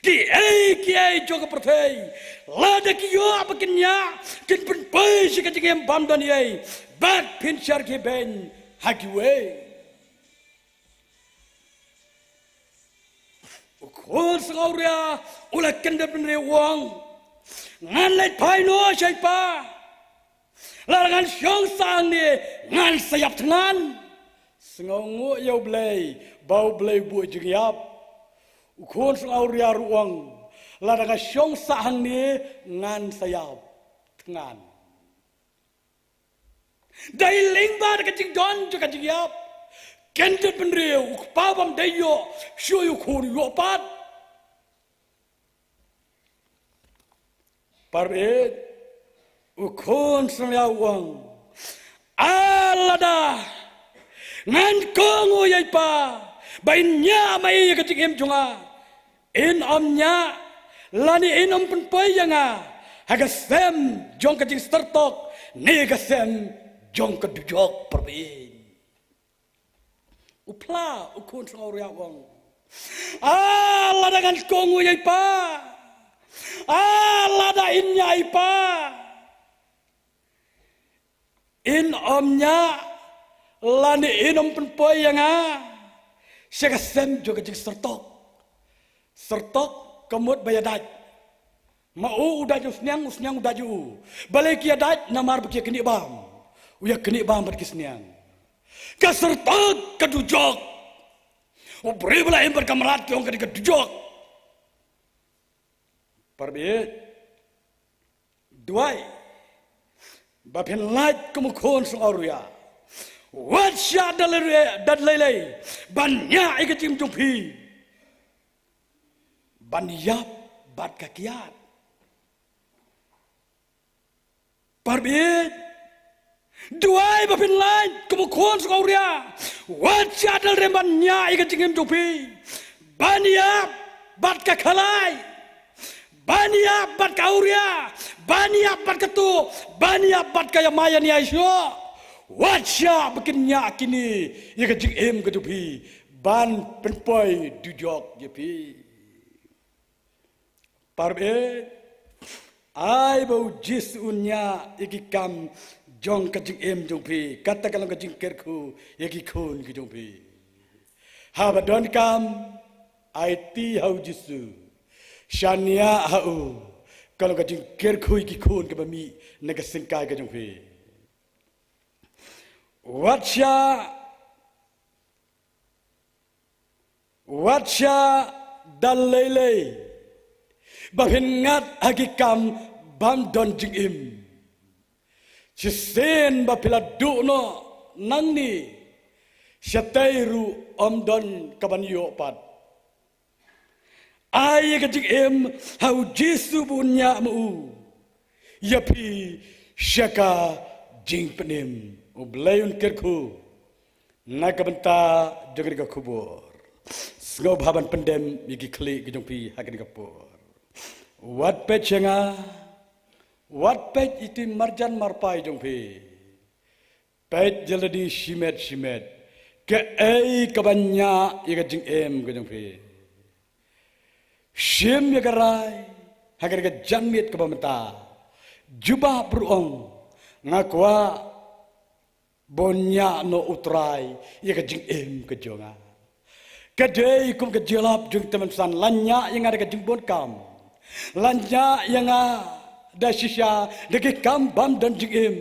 kiei kiei jong ka pyrthei lada ki ïoh ba kin ñiah kin pynpoi sha ka jingim bym don ei bad phin shah khie beiñ ha kiwei. U khun sngewriah u la kyndit bynriew u ong, ngan leit phai noh sha i pa. Lada ngan shong sah hangne ngan sa ïap thngan. Sngewnguh ïa U Blei ba U Blei u buh jingïap. U khun sngewriah ruh u ong, lada nga shong sah hangne ngan sa ïap thngan. Dei lyngba da ka jingdon jong ka jingïap. Kyndit bynriew, u kpa bym dei ïoh, shuh ïa u khun u ïoh pat. Parabangeit, u khun sngewriaw u ong, a lada ngan kohnguh ïa i pa ba in ñiah ma i ïa ka jingim jong nga, in ym ñiah lane in ym pynpoi ïa nga ha ka sem jong ka jingsyrtok ne ka sem jong ka dujok, parabangeit. U phla u khun sngewriaw u ong, a lada ngan kohnguh ïa i pa, a lada in ñiah i pa, in ym ñiah lane in ym pynpoi ïa nga sha ka sem jong ka jingsyrtok. Syrtok ka mut ba ïadait. Ma u u dait u sniang, u sniang u dait u. Balei ki ïadait? Namar ba ki ïa knieh bam. U ïa knieh bam bad ki sniang. Ka syrtok ka dujok. U briew ba la im bad ka mrad ki ong ka dei ka dujok. Parabangeit, duwai ba phin lait kum u khun sngewriaw. Wat shah da lei lei, da lei lei ban ñiah ïa ka jingim jong phi ban ïap bad ka kiad. Parabangeit, duwai ba phin lait kum u khun sngewriaw. Wat shah da lei lei ban ñiah ïa ka jingim jong phi ban ïap bad ka khalai, ban ïap bad ka awria, ban ïap bad ka tuh, ban ïap bad ka ïamai ïaniaishoh. Wat shah ba kin ñiah kine ïa ka jingim ka jong phi ban pynpoi dujok ïa phi. Parabangeit, ai ba u Jisu un ñiah ïa ki kam jong ka jingim jong phi. Kata ka long ka jingkyrkhu ïa ki khun ki jong phi. Haba donkam, aiti ha u Jisu, shaniah ha u. Ka long ka jingkyrkhu ïa ki khun kiba mih na ka syngkai ka jong phi. Wat shah Wat shah da lei lei ba phin ngat ha ki kam bym don jingim. Shisien ba phi la duh noh nangne, shatei ruh ym don kaban ïoh pat. Ai ïa ka jingim ha u Jisu ba un ñiah ma u ïa phi sha ka jingpynim. U Blei un kyrkhu na ka bynta jong kane ka khubor. Sngewbha ban pyndem ïa ki khlieh ki jong phi ha kane ka por. Wat peit sha nga, wat peit ïa ki marjan marpai jong phi. Peit ïa lade shimet shimet. Kaei kaban ñiah ïa ka jingim ka jong phi? Shim ïa ka rai ha kane ka janmiet kaba mynta. Jubab ruh ong, nga kwah ba un ñiah noh u Trai ïa ka jingim ka jong nga. Ka dei kum ka jingïalap jong ka tymmen basan, la ñiah ïa nga da ka jingbun kam, la ñiah ïa nga da shisha da ki kam bym don jingim.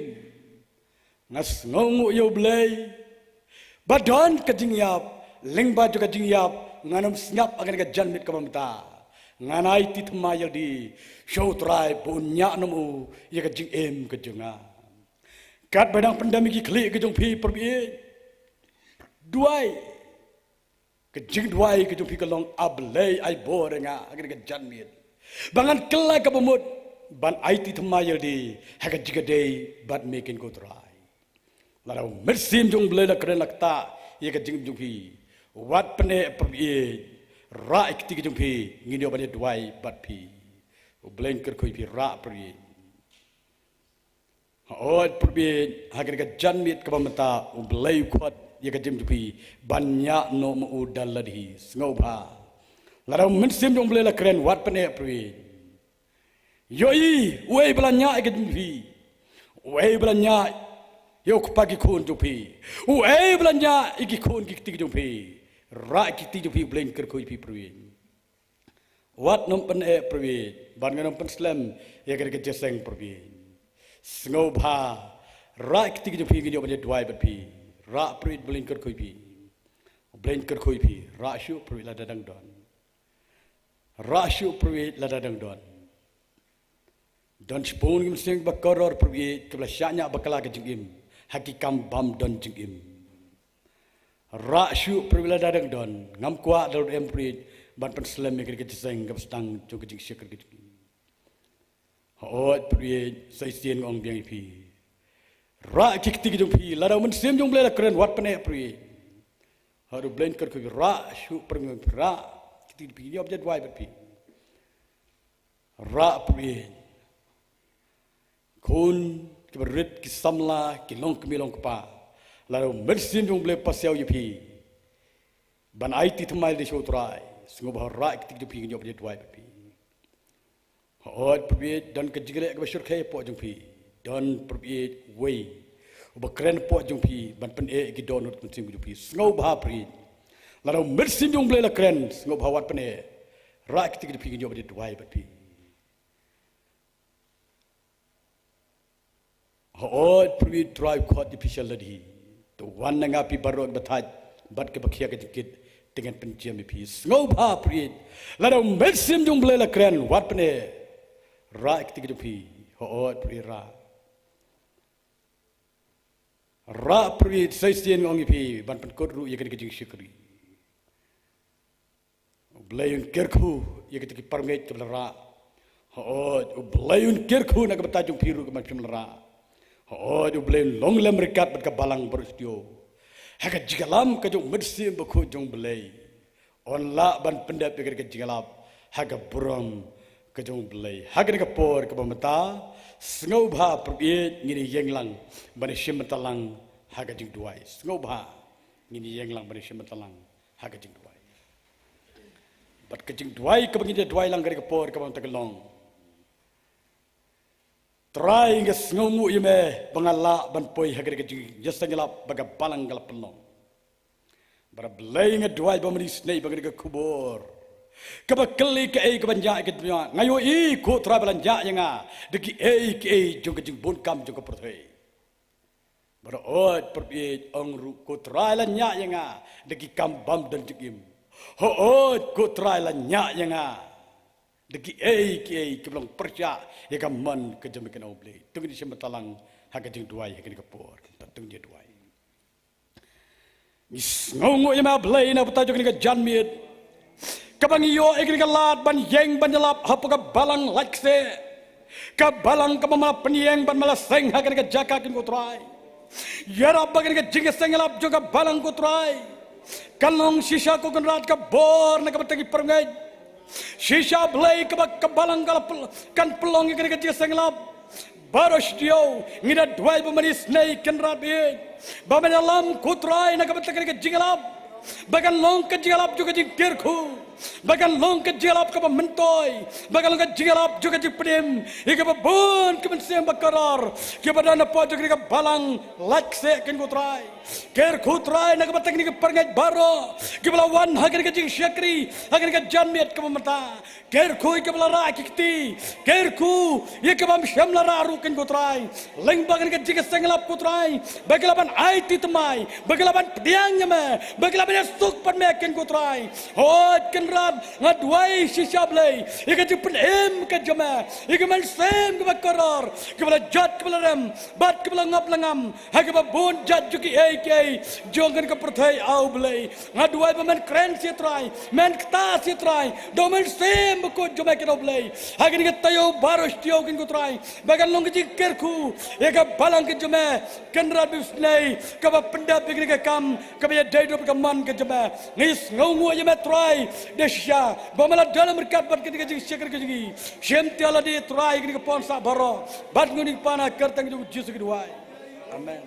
Nga sngewnguh ïa u Blei ba don ka jingïap, lyngba jong ka jingïap ngan ym sngap ha kane ka janmiet kaba mynta. Ngan aiti thymmai ïa lade sha u Trai ba un ñiah noh ma u ïa ka jingim ka jong nga. Katba dang pyndem ïa ki khlieh ka jong phi, parabangeit, duwai. Ka jingduwai ka jong phi ka long, A Blei, ai bor ïa nga ha kane ka janmiet ba ngan kylla kaba mut ban aiti thymmai ïa lade ha ka jingïadei bad me, ko Trai. Lada u Mynsiem jong u Blei la kren, la ktah ïa ka jingim jong phi, wat pyneh, parabangeit, rah ïa ka kti ka jong phi, ngin ïoh ban ïaduwai bad phi. U Blei un kyrkhu ïa phi, rah, parabangeit. Hooid, parabangeit, ha kane ka janmiet kaba mynta u Blei u khot ïa ka jingim jong phi ban ñiah noh ma u da lade hi. Sngewbha, lada u Mynsiem jong u Blei la kren, wat pyneh, parabangeit. Ïohi uei ba la ñiah ïa ka jingim jong phi, uei ba la ñiah ïa u kpa ki khun jong phi, uei ba la ñiah ïa ki khun ki kti ki jong phi. Rah ïa ki kti jong phi, u Blei un kyrkhu ïa phi, parabangeit. Wat nym pyneh, parabangeit, bad ngan nym pynslem ïa kane ka jingïaseng, parabangeit. Sngewbha, rah ïa ki kti ki jong phi, ngin ïoh ban ïaduwai bad phi. Rah, parabangeit, u Blei un kyrkhu ïa phi. U Blei un kyrkhu ïa phi. Rah shuh, parabangeit, lada dang don. Rah shuh, parabangeit, lada dang don. Don shibun ki mynsiem kiba kordor, parabangeit, kiba la shah ñiah bakla ka jingim ha ki kam bym don jingim. Rah shuh, parabangeit, lada dang don. Ngam kwah da lade, parabangeit, ban pynslem ïa kane ka jingïaseng kaba sdang jong ka jingshakri ka jingim. Hooid, pyrshah, sa shisien nga ong biang ïa phi. Rah ki kti ki jong phi, lada u Mynsiem jong U Blei la kren, wat pyneh, pyrshah. Haduh Blei un kyrkhu, rah shuh, pyrshah, rah ki kti ki jong phi, ngi ïoh ban ïa duwai bad phi. Rah, pyrshah. Khun, kiba rit, ki samla, ki longkmie longkpa, lada u Mynsiem jong U Blei u pasiaw ïa phi ban aiti thymmai lade sha U Trai, sngewbha rah ki kti ki jong phi, ngi ïoh ban ïa duwai bad phi. Hooid, pyrshah, don ka jingleh kaba shyrkhei hapoh jong phi. Don, pyrshah, uwei uba kren hapoh jong phi ban pyneh ïa ki dohnud mynsiem ki jong phi. Sngewbha, pyrshah, lada u Mynsiem jong U Blei la kren, sngewbha wat pyneh. Rah ki kti ki jong phi, ngi ïoh ban ïa duwai bad phi. Hooid, pyrshah, Trai, khot ïa phi sha lade hi. To wan na nga phi baroh kiba thait bad kiba khia ka jingkit, te ngan pynjem ïa phi. Sngewbha, pyrshah, lada u Mynsiem jong U Blei la kren, wat pyneh. Rah ki kti ki jong phi. Hooid, pyrshah, rah. Rah, pyrshah, sa shisien nga ong ïa phi ban pynkut ruh ïa kane ka jingshakri. U Blei un kyrkhu ïa kita ki parngeit kiba la rah. Hooid, U Blei un kyrkhu na ka bynta jong phi ruh kiba ym shym la rah. Hooid, U Blei un long lem ryngkat bad ka balang baroh shuh. Ha ka jingïalam ka jong U Mynsiem Bakhuid jong U Blei, un lah ban pyndep ïa ka jingïalap ha ka burom ka jong U Blei. Ha kane ka por kaba mynta, sngewbha, pyrshah, ngin ïeng lang ban ïashim bynta lang ha ka jingduwai. Sngewbha, ngin ïeng lang ban ïashim bynta lang ha ka jingduwai. Bad ka jingduwai kaba ngin ïa duwai lang ha kane ka por kaba mynta ka long: Trai, nga sngewnguh ïa me ba nga lah ban poi ha kane ka jingïaseng ïalap ba ka balang ka la pynlong. Bad A Blei, nga duwai ba mynta ka sngi ba kane ka khubor kaba kylli kaei kaban ñiah, ka jingñiah, nga ïohi ko Trai ba la ñiah ïa nga da kiei kiei jong ka jingbun kam jong ka pyrthei. Bad hooid, pyrshah, ong ruh ko Trai la ñiah ïa nga da ki kam bym don jingim. Hooid, ko Trai la ñiah ïa nga da kiei kiei kiba long pyrshah ïa ka mon ka jong me, kynrad U Blei. To ngin ïashim bynta lang ha ka jingduwai ha kane ka por. To ngin ïa duwai. Ngi sngewnguh ïa me, A Blei, na ka bynta jong kane ka janmiet kaba ngi ïoh ïa kane ka lad ban ïeng ban ïalap hapoh ka balang lait kseh, ka balang kaba me la pynïeng bad me la seng ha kane ka jaka, kynrad ko Trai. Ïarap ba kane ka jingïaseng ïalap jong ka balang, ko Trai, kan long shisha, ko Kynrad, ka bor na ka bynta ki parngeit. Shisha, Blei, kaba ka balang ka la pyn-, kan pynlong ïa kane ka jingïaseng ïalap. Baroh shi taïew ngi da duwai ba mynta ka sngi, Kynrad, ba men ïalam, ko Trai, na ka bynta kane ka jingïalap ba kan long ka jingïalap jong ka jingkyrkhu, ba kan long ka jingïalap kaba myntoi, ba kan long ka jingïalap jong ka jingpynim ïa kiba bun ki mynsiem ba kordor kiba don hapoh jong kane ka balang lait kseh, kynrad ko Trai. Kyrkhu, Trai, na ka bynta kine ki parngeit baroh kiba la wan ha kane ka jingshakri ha kane ka janmiet kaba mynta. Kyrkhu ïa kiba la rah ki kti, kyrkhu ïa kiba ym shym la rah ruh, kynrad ko Trai. Lyngba kane ka jingïaseng ïalap, ko Trai, ba ki lah ban aiti thymmai, ba ki lah ban pdiang ïa me, ba ki lah ban ïasuk bad me, kynrad ko Trai. Hooid, Kynrad, nga duwai shisha, Blei, ïa ka jingpynim ka jong me ïa ki mynsiem kiba kordor, kiba la jot, kiba la rem bad kiba la ngop la ngam ha kiba bun jait jong kiei kiei jong kane ka pyrthei, A Blei. Nga duwai ba men kren shisha, Trai, men kta shisha, Trai, da U Mynsiem Bakhuid jong me, kynrad, A Blei. Ha kane ka taïew baroh shi taïew, kynrad ko Trai, ba kan long ka jingkyrkhu ïa ka balang ka jong me, Kynrad, mynta ka sngi kaba pyndep ïa kane ka kam kaba ïadei da ka mon ka jong me. Ngi sngewnguh ïa me, Trai, da shisha ba me la don ryngkat bad kane ka jingshakri ka jong ngi. Shim ïa lade, Trai, kane ka pynshai baroh bad ngi, ngi pan ha ka kyrteng jong U Jisu ngi duwai. Amen.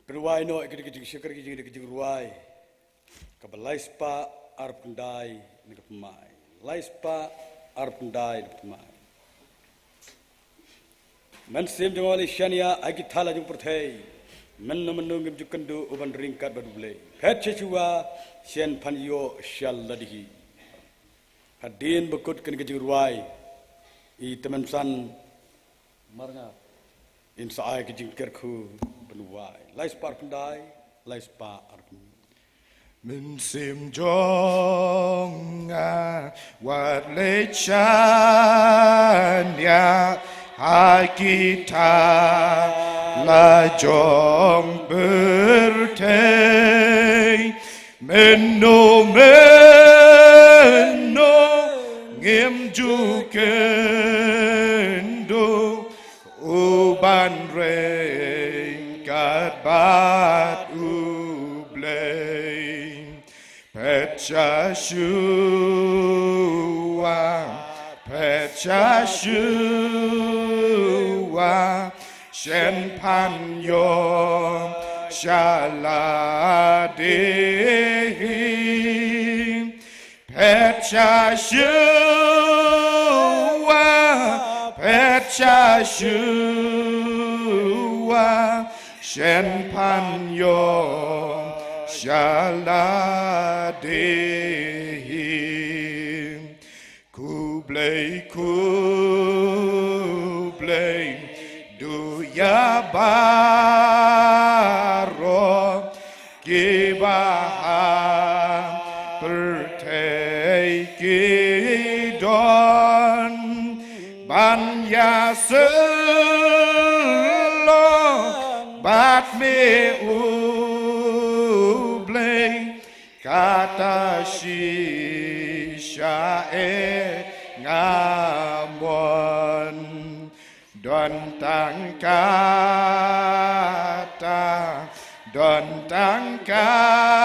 Pynrwai noh ïa ka jingshakri ka jingdei ka jingrwai kaba lai spah arphew khyndai na ka pynmai. Lai spah arphew khyndai na ka pynmai. Mynsiem jong nga u la ïashaniah ha ki thala jong pyrthei. Mynno mynno ngim ju kynduh u ban ring kat bad U Blei. Phet sha shuwa shen phan ïoh sha lade hi. Hadien ba kut kane ka jingrwai, i tymmen san marnga in sa ai ka jingkyrkhu ban wai. Lai spah arphew khyndai, lai spah arphew khyndai. Mynsiem jong nga wat leit shaniah ha ki thala jong pyrthei. Mynno mynno ngim ju kynduh u ban ring kat bad U Blei. Phet sha shuwa, phet sha shuwa, shen phan ïoh sha lade hi. Phet sha shuwa, phet sha shuwa, shen phan ïoh sha lade hi. Khublei, khublei, duh ïa baroh kiba ha pyrthei ki don ban ïasyllok bad me U Blei. Kata shisha eh nga mon. Don tang kata, don tang kata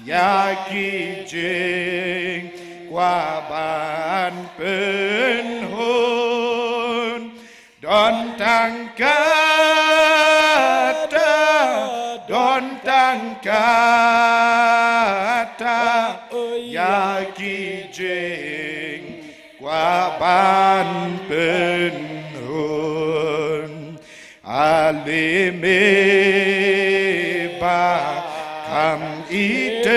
ïa ki jingkwah ban pynhun. Don tang kata, don tang kata ïa ki jingkwah ban pynhun. Ale me ba kham itynnad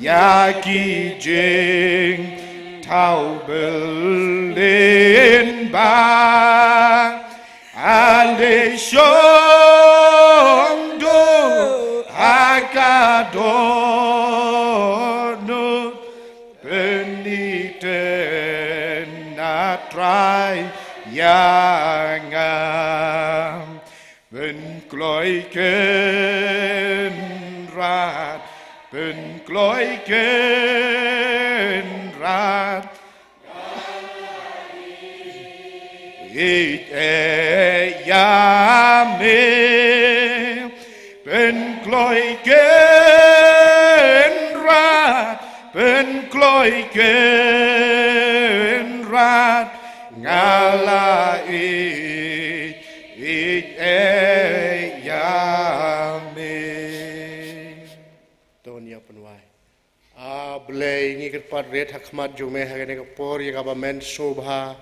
ïa ki jingthaw bylin ba. Ale shong duh ha ka dohnud pynitynnad Trai ïa nga. Pynkloi Kynrad, pynkloi Kynrad. Ïeit eh ïa me. Pynkloi Kynrad, pynkloi Kynrad. Nga la ïeit, ïeit eh ïa me. To ngin ïa pynwai. A Blei, ngi kyrpad rit ha khmat jong me ha kane ka por ïa kaba men sngewbha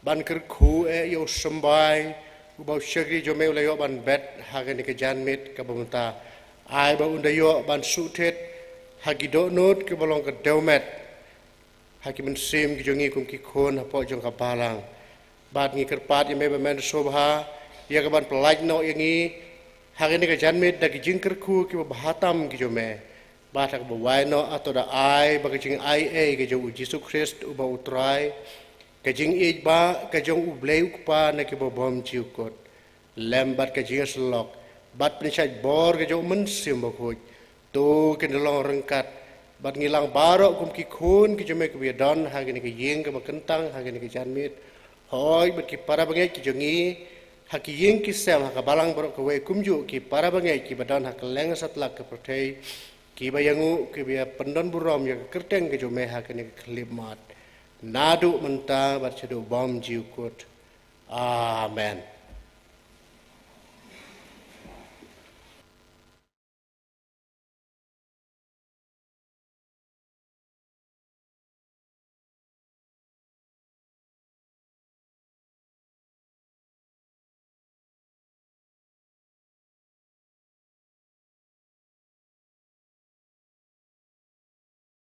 ban kyrkhu eh ïa u symbai uba u shakri jong me u la ïoh ban bet ha kane ka janmiet kaba mynta. Ai ba un da ïoh ban shu thied ha ki dohnud kiba long ka dewmet ha ki mynsiem ki jong ngi kum ki khun hapoh jong ka balang. Bad ngi kyrpad ïa me ba men sngewbha ïa ka ban pyllait noh ïa ngi ha kane ka janmiet da ki jingkyrkhu kiba bha tam ki jong me. Bad ha kaba wai noh, ato da ai ba ka jingai ei ka jong U Jisu Khrist uba U Trai, ka jingïeit ba ka jong U Blei U Kpa na kiba bym ju kut, lem bad ka jingïasyllok bad pynshait bor ka jong U Mynsiem Bakhuid, to kin da long ryngkat bad ngi lang baroh kum ki khun ki jong me kiba ïadon ha kane ka ïing kaba kyntang ha kane ka janmiet. Hooid bad ki para bangeit ki jong ngi ha ki ïing ki sem ha ka balang baroh kawei, kumjuh ki para bangeit kiba don ha kylleng satlak ka pyrthei, kiba ïanguh kiba ïa pyndon burom ïa ka kyrteng ka jong me ha kane ka khyllipmat, naduh mynta bad shaduh bym ju kut. Amen.